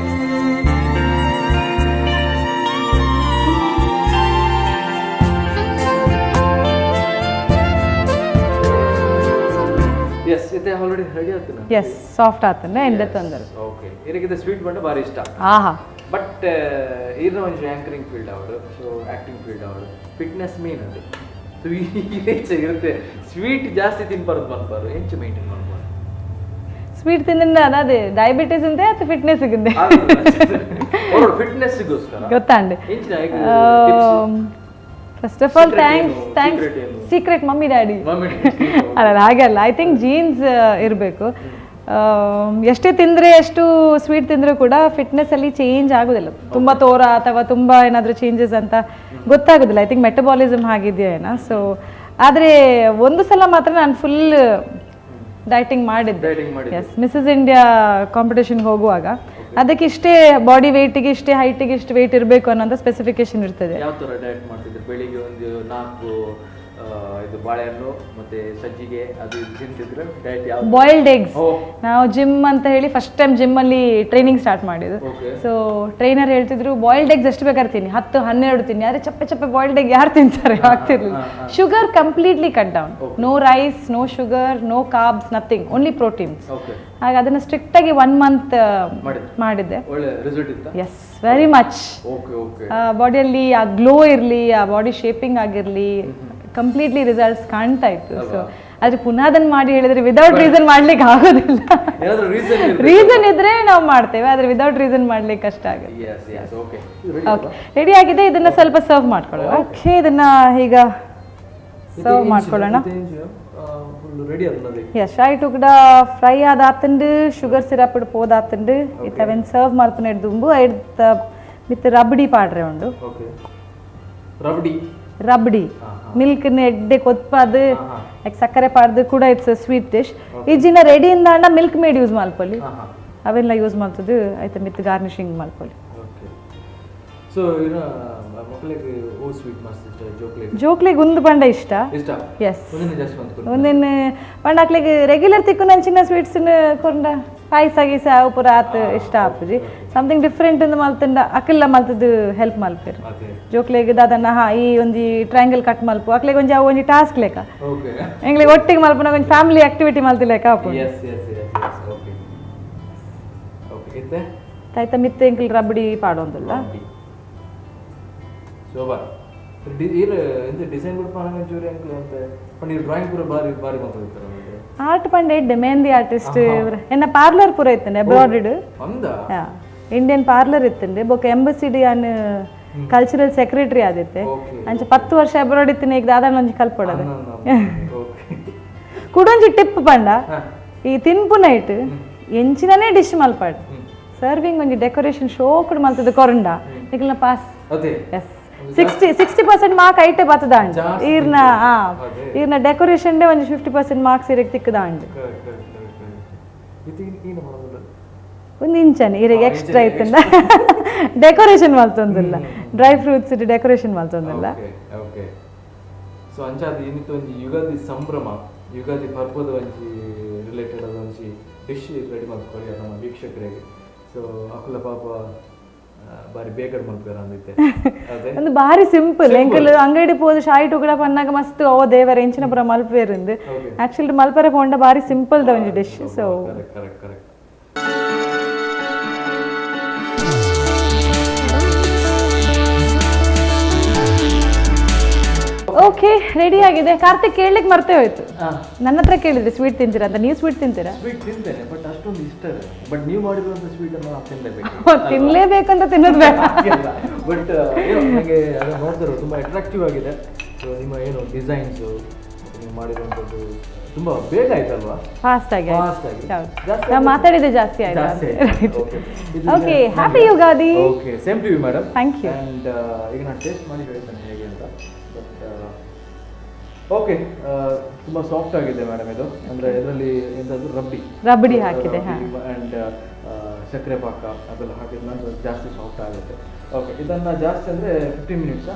S, ಇತ್ತೆ ಆಲ್ರೆಡಿ ರೆಡಿ ಆಗ್ತದೆ. ಎಸ್, ಸಾಫ್ಟ್ ಆತಂದ್ರೆ ಎಂದ ತೊಂದರೆ. ಓಕೆ, ಇದಕ್ಕಿಂತ ಸ್ವೀಟ್ ಬಂಡ ಭಾರಿ ಇಷ್ಟ. ಆಹಾ. ಬಟ್ ಈರ್ನ ಒಂಜಿ ಆಂಕರಿಂಗ್ ಫೀಲ್ಡ್ ಅವಳು, so acting field ಅವಳು, ಫಿಟ್ನೆಸ್ ಮೇನ್ ಅದು. ಸೊ ಹೆಚ್ಚ ಇರುತ್ತೆ ಸ್ವೀಟ್ ಜಾಸ್ತಿ ತಿನ್ಬಾರ್ದು ಬಂದ್ಬಾರ್ದು ಹೆಂಚು ಮೇಂಟೈನ್ ಮಾಡ್ಬಾರ್ದು. ಸ್ವೀಟ್ ತಿಂದ ಅದೇ ಡಯಾಬಿಟಿಸ್ ಅಂತೆ ಅಥವಾ ಫಿಟ್ನೆಸ್ ಸಿಗುತ್ತೆ ಫಿಟ್ನೆಸ್ಗೋಸ್ಕರ ಗೊತ್ತಾಂಡೆ. ಹೆಂಚಿನ First of all Secret thanks ಏನು? Thanks. Secret ಏನು? Secret mummy daddy. Mummy. ಅಲ್ಲ, ಹಾಗಲ್ಲ, I think jeans ಇರಬೇಕು. ಎಷ್ಟೇ ತಿಂದರೆ, ಎಷ್ಟು ಸ್ವೀಟ್ ತಿಂದರೂ ಕೂಡ ಫಿಟ್ನೆಸ್ಸಲ್ಲಿ ಚೇಂಜ್ ಆಗೋದಿಲ್ಲ. ತುಂಬ ತೋರ ಅಥವಾ ತುಂಬ ಏನಾದರೂ ಚೇಂಜಸ್ ಅಂತ ಗೊತ್ತಾಗೋದಿಲ್ಲ. I think metabolism ಆಗಿದೆಯೋ ಏನೋ. ಸೊ ಆದರೆ ಒಂದು ಸಲ ಮಾತ್ರ ನಾನು ಫುಲ್ ಡೈಟಿಂಗ್ ಮಾಡಿದ್ದೆ. ಡೈಟಿಂಗ್ ಮಾಡಿ? S, Mrs India ಕಾಂಪಿಟೇಷನ್ಗೆ ಹೋಗುವಾಗ ಅದಕ್ಕೆ ಇಷ್ಟೇ ಬಾಡಿ ವೆಯ್ಟಿಗೆ ಇಷ್ಟೇ ಹೈಟಿಗೆ ಇಷ್ಟು ವೆಯ್ಟ್ ಇರಬೇಕು ಅನ್ನೋಂಥ ಸ್ಪೆಸಿಫಿಕೇಶನ್ ಇರ್ತದೆ. ಯಾವ ಥರ ಡಯಟ್ ಮಾಡ್ತಿದ್ರು? ಬೆಳಿಗ್ಗೆ ಒಂದು 4 ಇದು ಬಾಳೆಹಣ್ಣು ಮತ್ತೆ ಸಜ್ಜಿಗೆ ಅದು ಇದು ತಿಂತಿದ್ರು. ಡಯಟ್ ಯಾವ? Boiled eggs. ಓ. ನಾವು ಜಿಮ್ ಅಂತ ಹೇಳಿ ಫಸ್ಟ್ ಟೈಮ್ ಜಿಮ್ಮಲ್ಲಿ ಟ್ರೈನಿಂಗ್ ಸ್ಟಾರ್ಟ್ ಮಾಡಿದ್ದು. ಸೊ ಟ್ರೈನರ್ ಹೇಳ್ತಿದ್ರು, ಬಾಯ್ಲ್ಡ್ ಎಗ್ಸ್ ಎಷ್ಟು ಬೇಕಾದ್ರೆ ತಿನ್ನಿ, 10 12 ತಿನ್ನಿ, ಆದರೆ ಚಪ್ಪೆ ಚಪ್ಪೆ ಬಾಯ್ಲ್ಡ್ ಎಗ್ ಯಾರು ತಿಂತಾರೆ? ಆಗ್ತಿರ್ಲಿಲ್ಲ. Sugar completely cut down, no rice, no sugar, no carbs, nothing, only proteins. ಹಾಗೆ ಅದನ್ನು ಸ್ಟ್ರಿಕ್ಟಾಗಿ 1 ಮಂತ್ ಮಾಡಿದ್ರಿ? ಮಾಡಿದ್ದೆ. ಒಳ್ಳೆ ರಿಸಲ್ಟ್ ಇತ್ತಾ? Yes, very much. Okay okay. ಬಾಡಿಯಲ್ಲಿ ಆ ಗ್ಲೋ ಇರಲಿ, ಆ ಬಾಡಿ ಶೇಪಿಂಗ್ ಆಗಿರಲಿ, ಕಂಪ್ಲೀಟ್ಲಿ ರಿಸಲ್ಟ್ಸ್ ಕಾಣ್ತಾ ಇತ್ತು. ಸೊ ಆದ್ರೆ ಪುನಃ ಅದನ್ನ ಮಾಡಿ ಹೇಳಿದ್ರೆ ವಿದೌಟ್ ರೀಸನ್ ಮಾಡ್ಲಿಕ್ಕೆ ಆಗೋದಿಲ್ಲ. ಏನಾದರೂ ರೀಸನ್? ರೀಸನ್ ಇದ್ರೆ ನಾವು ಮಾಡ್ತೇವೆ, ಆದ್ರೆ ವಿದೌಟ್ ರೀಸನ್ ಮಾಡ್ಲಿಕ್ಕೆ ಕಷ್ಟ ಆಗುತ್ತೆ. S yes, okay. Okay, ready ಆಗಿದೆ. ಇದನ್ನ ಸ್ವಲ್ಪ ಸರ್ವ್ ಮಾಡ್ಕೊಳ್ಳೋಣ. ಓಕೆ, ಇದನ್ನ ಈಗ ಸರ್ವ್ ಮಾಡ್ಕೊಳ್ಳೋಣ. ಫುಲ್ ರೆಡಿ ಅದು. ಎಸ್, ಶಾಯಿ ಟುಕ್ಡ ಫ್ರೈ ಆದಾತಂಡು, ಶುಗರ್ ಸಿರಪ್ ಪೋದಾತಂಡು. ಇತ್ತವೆನ್ ಸರ್ವ್ ಮಲ್ಪನ ದುಂಬು ಐಡ್ತ ಮಿತ್ ರಬಡಿ ಪಾಡ್ರೆ ಉಂಡು. ಓಕೆ, ರಬಡಿ. ರಬಡಿ ಮಿಲ್ಕ್ ಎಡ್ಡೆ ಕೊತ್ಪಾದು ಲೈಕ್ ಸಕ್ಕರೆ ಪಾಡ್ದು ಕೂಡ it's sweet dish. ಇಜ್ಜಿನ ready ಇಂದಾಂಡ milk made use ಮಲ್ಪೊಲಿ. ಅವೆಲ್ಲ ಯೂಸ್ ಮಲ್ತದು ಐತ ಮಿತ್ ಗಾರ್ನಿಶಿಂಗ್ ಮಲ್ಪೊಲಿ. ಓಕೆ, ಸೊ ಇನ್ನ ಮಕ್ಕಳಿಗೆ ಓ ಸ್ವೀಟ್ ಮಸ್ತ್ ಇಷ್ಟ ಜೋಕ್ಲೆಗ್? ಜೋಕ್ಲೆಗ್ ಉಂದು ಪಂಡ ಇಷ್ಟ. ಇಷ್ಟ. ಎಸ್. ಒಂದಿನ ಜಾಸ್ತಿ ಅಂದ್ಕೊಂಡು ಒಂದಿನ ಪಂಡ ಅಕ್ಲೆಗ್ ರೆಗ್ಯುಲರ್ ತಿಕ್ಕು ನಂಚಿನ ಸ್ವೀಟ್ಸ್ ಕೊರ್ಂಡ ಪಾಯಸ ಗೀಸ ಅವು ಪೂರ ಆತ್ ಇಷ್ಟ ಆಪುಜಿ. ಸಮಥಿಂಗ್ ಡಿಫ್ರೆಂಟ್ ಇಂದ ಮಲ್ತಂಡ ಅಕಲ್ಲ ಮಲ್ತದ್ದು ಹೆಲ್ಪ್ ಮಲ್ಪೆರ್. ಜೋಕ್ಲೆಗ್ ದಾದನ್ನ ಹಾ ಈ ಒಂಜಿ ಟ್ರಯಾಂಗಲ್ ಕಟ್ ಮಲ್ಪು ಅಕ್ಲೆಗ್ ಒಂಜಿ ಅವು ಒಂಜಿ ಟಾಸ್ಕ್ ಲೆಕ್ಕ. ಎಂಗ್ಲೆಗ್ ಒಟ್ಟಿಗೆ ಮಲ್ಪುನ ಒಂಜಿ ಫ್ಯಾಮಿಲಿ ಆಕ್ಟಿವಿಟಿ ಮಲ್ತಿ ಲೆಕ್ಕ ಆಪುಂಡು. Yes yes yes yes okay okay ಇತ್ತೆ ತಾಯ್ತ ಮಿತ್ತೆ ಎಂಕಲ್ ರಬಡಿ ಪಾಡೊಂದುಲ್ಲ. ಶೋಭಾ ಈರ್ ಎಂತ ಡಿಸೈನ್ ಕೂಡ ಪಾನಂಗ ಚೂರಿ ಅಂಕಲ್ ಅಂತ ಪಂಡ ಈ ಡ್ರಾಯಿಂಗ್ ಪೂರ ಬಾರಿ ಬಾರಿ ಮಲ್ತಿರ್ತಾರೆ. ಆರ್ಟ್ ಪಂಡ ಎಡ್ಡೆ ಮೆಹಂದಿ ಆರ್ಟಿಸ್ಟ್ ಎನ್ನ ಪಾರ್ಲರ್ ಪೂರ ಇತ್ತಂಡೆ ಅಬ್ರಾಡ್. ಅಂದ ಇಂಡಿಯನ್ ಪಾರ್ಲರ್ ಇತ್ತಂಡೆ ಬೊಕ ಎಂಬಸಿಡಿ ಯಾನ್ ಕಲ್ಚರಲ್ ಸೆಕ್ರೆಟರಿ ಆದಿತ್ತೆ. ಅಂಚ 10 ವರ್ಷ ಅಬ್ರಾಡ್ ಇತ್ತಿನ ಈಗ ದಾದಾನ ಒಂಜಿ ಕಲ್ಪೊಡದು. ಕುಡೊಂಜಿ ಟಿಪ್ ಪಂಡ ಈ ತಿನ್ಪು ನೈಟ್ ಎಂಚಿನನೇ ಡಿಶ್ ಮಲ್ಪಾಡ್ ಸರ್ವಿಂಗ್ ಒಂಜಿ ಡೆಕೋರೇಷನ್ ಶೋಕುಡು ಮಲ್ತದ ಕೊರಂಡ ನಿಕಲ್ನ pass. S 60% mark ಐಟೆ ಬತ್ತದಾಂಡ್ ಈರ್ನ ಈರ್ನ ಡೆಕೋರೇಷನ್ ಡೇ ಒಂಜಿ 50% ಮಾರ್ಕ್ಸ್ ಇರಕ್ಕೆ ತಿಕ್ಕದಾಂಡ್. ಒಂದು ಇಂಚನೆ ಇರೆಗ್ ಎಕ್ಸ್ಟ್ರಾ ಇತ್ತಂಡ ಡೆಕೋರೇಷನ್ ಮಲ್ತೊಂದಿಲ್ಲ, dry fruits decoration ಮಲ್ತೊಂದಿಲ್ಲ. Okay so ಅಂಚಾದ ಇನ್ನಿತ್ತು ಒಂಜಿ ಯುಗಾದಿ ಸಂಭ್ರಮ ಯುಗಾದಿ ಪರ್ಬದ ಒಂಜಿ ರಿಲೇಟೆಡ್ ಆದ ಒಂಜಿ ಡಿಶ್ ರೆಡಿ ಮಲ್ತ್ಕೊಳ್ಳಿ ನಮ್ಮ ವೀಕ್ಷಕರಿಗೆ. ಸೊ ಅಕುಲ ಪಾಪ ಬಾರಿ ಬೇಗಡ್ ಮಲ್ಪೆರ ಅಂದಿತ್ತೆ. ಒಂದು ಬಾರಿ ಸಿಂಪಲ್ ಎಂಕಲ್ ಅಂಗಡಿ ಪೋದು ಶಾಯಿ ಟುಕಡ ಪನ್ನಾಗ ಮಸ್ತ್ ಓ ದೇವರ ಎಂಚಿನ ಪುರ ಮಲ್ಪೇರಿಂದು. ಆಕ್ಚುಲಿ ಮಲ್ಪರೆ ಪೋಂಡ ಬಾರಿ ಸಿಂಪಲ್ the ಒಂಜಿ dish. So correct correct correct. Okay ready ಆಗಿದೆ. ಕಾರ್ತಿಕ್ ಕೇಳಲಿಕ್ಕೆ ಮರ್ತೇ ಹೋಯ್ತು, ನನ್ನ ಹತ್ರ ಕೇಳಿದ್ರೆ ಸ್ವೀಟ್ ತಿಂತೀರಾ ಅಂತ. ನೀವು ಸ್ವೀಟ್ ತಿಂತೀರಾ? ಸ್ವೀಟ್ ತಿಂತೇನೆ ಬಟ್ ಅಷ್ಟೊಂದು ಇಷ್ಟ ಇಲ್ಲ. ಬಟ್ ನೀವು ಮಾಡಿರುವಂಥ ಸ್ವೀಟ್ ಅನ್ನು ನಾವು ತಿನ್ನಲೇಬೇಕು. ತಿನ್ಲೇಬೇಕಂತ ತಿನ್ನೋದು ಬೇಡ. ಬಟ್ ಏನೋ ನನಗೆ ಅದನ್ನು ನೋಡ್ತಿರೋ ತುಂಬ ಅಟ್ರಾಕ್ಟಿವ್ ಆಗಿದೆ. ಸೊ ನಿಮ್ಮ ಏನು ಡಿಸೈನ್ಸು ನೀವು ಮಾಡಿರುವಂಥದ್ದು ತುಂಬ ಬೇಗ ಆಯ್ತಲ್ವಾ? ಫಾಸ್ಟ್ ಆಗಿ ಫಾಸ್ಟ್ ಆಗಿ. ನಾವು ಮಾತಾಡಿದ್ದೆ ಜಾಸ್ತಿ ಆಯ್ತು. Okay, happy Ugadi. Okay, same to you madam. Thank you. And ಈಗ ನಾನು ಟೇಸ್ಟ್ ಮಾಡಿ ಹೇಳ್ತೇನೆ ಹೇಗೆ ಅಂತ. ಬಟ್ ಓಕೆ, ತುಂಬ ಸಾಫ್ಟ್ ಆಗಿದೆ ಮೇಡಮ್ ಇದು. ಅಂದರೆ ಇದರಲ್ಲಿ ಎಂತಾದರೂ ರಬ್ಬಿ ರಬಡಿ ಹಾಕಿದೆ ಆ್ಯಂಡ್ ಸಕ್ಕರೆ ಪಾಕ ಅದೆಲ್ಲ ಹಾಕಿದ ನಂತರ ಜಾಸ್ತಿ ಸಾಫ್ಟ್ ಆಗುತ್ತೆ. ಓಕೆ, ಇದನ್ನು ಜಾಸ್ತಿ ಅಂದರೆ 15 ಮಿನಿಟ್ಸಾ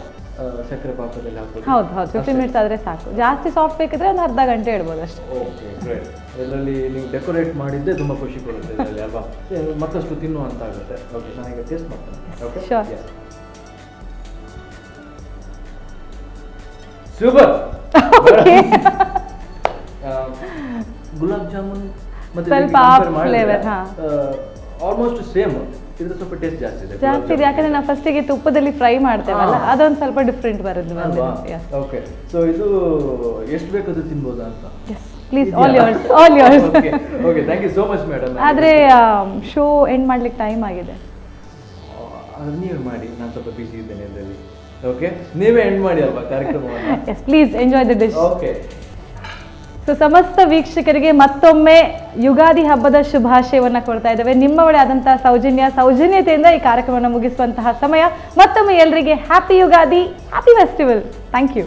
ಸಕ್ಕರೆ ಪಾಕದಲ್ಲಿ ಹಾಕೋದು? ಹೌದು ಹೌದು, 15 ಮಿನಿಟ್ಸ್ ಆದರೆ ಸಾಕು. ಜಾಸ್ತಿ ಸಾಫ್ಟ್ ಬೇಕಿದ್ರೆ ಒಂದು ಅರ್ಧ ಗಂಟೆ ಇಡ್ಬೋದು ಅಷ್ಟೇ. Okay great. ಇದರಲ್ಲಿ ನೀವು ಡೆಕೋರೇಟ್ ಮಾಡಿದ್ದೇ ತುಂಬ ಖುಷಿ ಕೊಡುತ್ತೆ ಇದರಲ್ಲಿ ಅಲ್ವಾ? ಮತ್ತಷ್ಟು ತಿನ್ನುವಂತಾಗುತ್ತೆ. ಓಕೆ, ನಾನೀಗ ಟೇಸ್ಟ್ ಮಾಡ್ತೇನೆ. Okay super. Gulab jamun ಮತ್ತೆ ಸ್ವಲ್ಪ flavor, ಹಾ. ಆಲ್ಮೋಸ್ಟ್ ಸೇಮ್, ಇದ್ರ ಸ್ವಲ್ಪ ಟೇಸ್ಟ್ ಜಾಸ್ತಿ ಇದೆ. ಜಾಸ್ತಿ ಇದೆ, ಯಾಕಂದ್ರೆ ನಾವು ಫಸ್ಟಿಗೆ ತುಪ್ಪದಲ್ಲಿ ಫ್ರೈ ಮಾಡ್ತೇವಲ್ಲ, ಅದೊಂದು ಸ್ವಲ್ಪ ಡಿಫ್ರೆಂಟ್ ಬರುತ್ತೆ. ಓಕೆ, ಸೊ ಇದು ಎಷ್ಟು ಬೇಕಾದ್ರೂ ತಿನ್ಬೋದಾ ಅಂತ? Please, all yours, all yours. Okay, thank you so much madam. ಆದರೆ ಶೋ ಎಂಡ್ ಮಾಡ್ಲಿಕ್ಕೆ ಟೈಮ್ ಆಗಿದೆ. ಅದು ನೀವೇ ಮಾಡಿ, ನಾನು ಸ್ವಲ್ಪ ಬಿಸಿ ಇದ್ದೇನೆ ಇದರಲ್ಲಿ. ಓಕೆ, ನೀವೇ ಎಂಡ್ ಮಾಡಿ ಅಲ್ವಾ ಕಾರ್ಯಕ್ರಮವನ್ನು? Yes, please enjoy the dish. Okay. So ಸಮಸ್ತ ವೀಕ್ಷಕರಿಗೆ ಮತ್ತೊಮ್ಮೆ ಯುಗಾದಿ ಹಬ್ಬದ ಶುಭಾಶಯವನ್ನು ಕೊಡ್ತಾ ಇದ್ದೇವೆ. ನಿಮ್ಮ ಒಡೆ ಆದಂತಹ ಸೌಜನ್ಯತೆಯಿಂದ ಈ ಕಾರ್ಯಕ್ರಮವನ್ನು ಮುಗಿಸುವಂತಹ ಸಮಯ. ಮತ್ತೊಮ್ಮೆ ಎಲ್ಲರಿಗೆ happy Ugadi, happy festival. Thank you.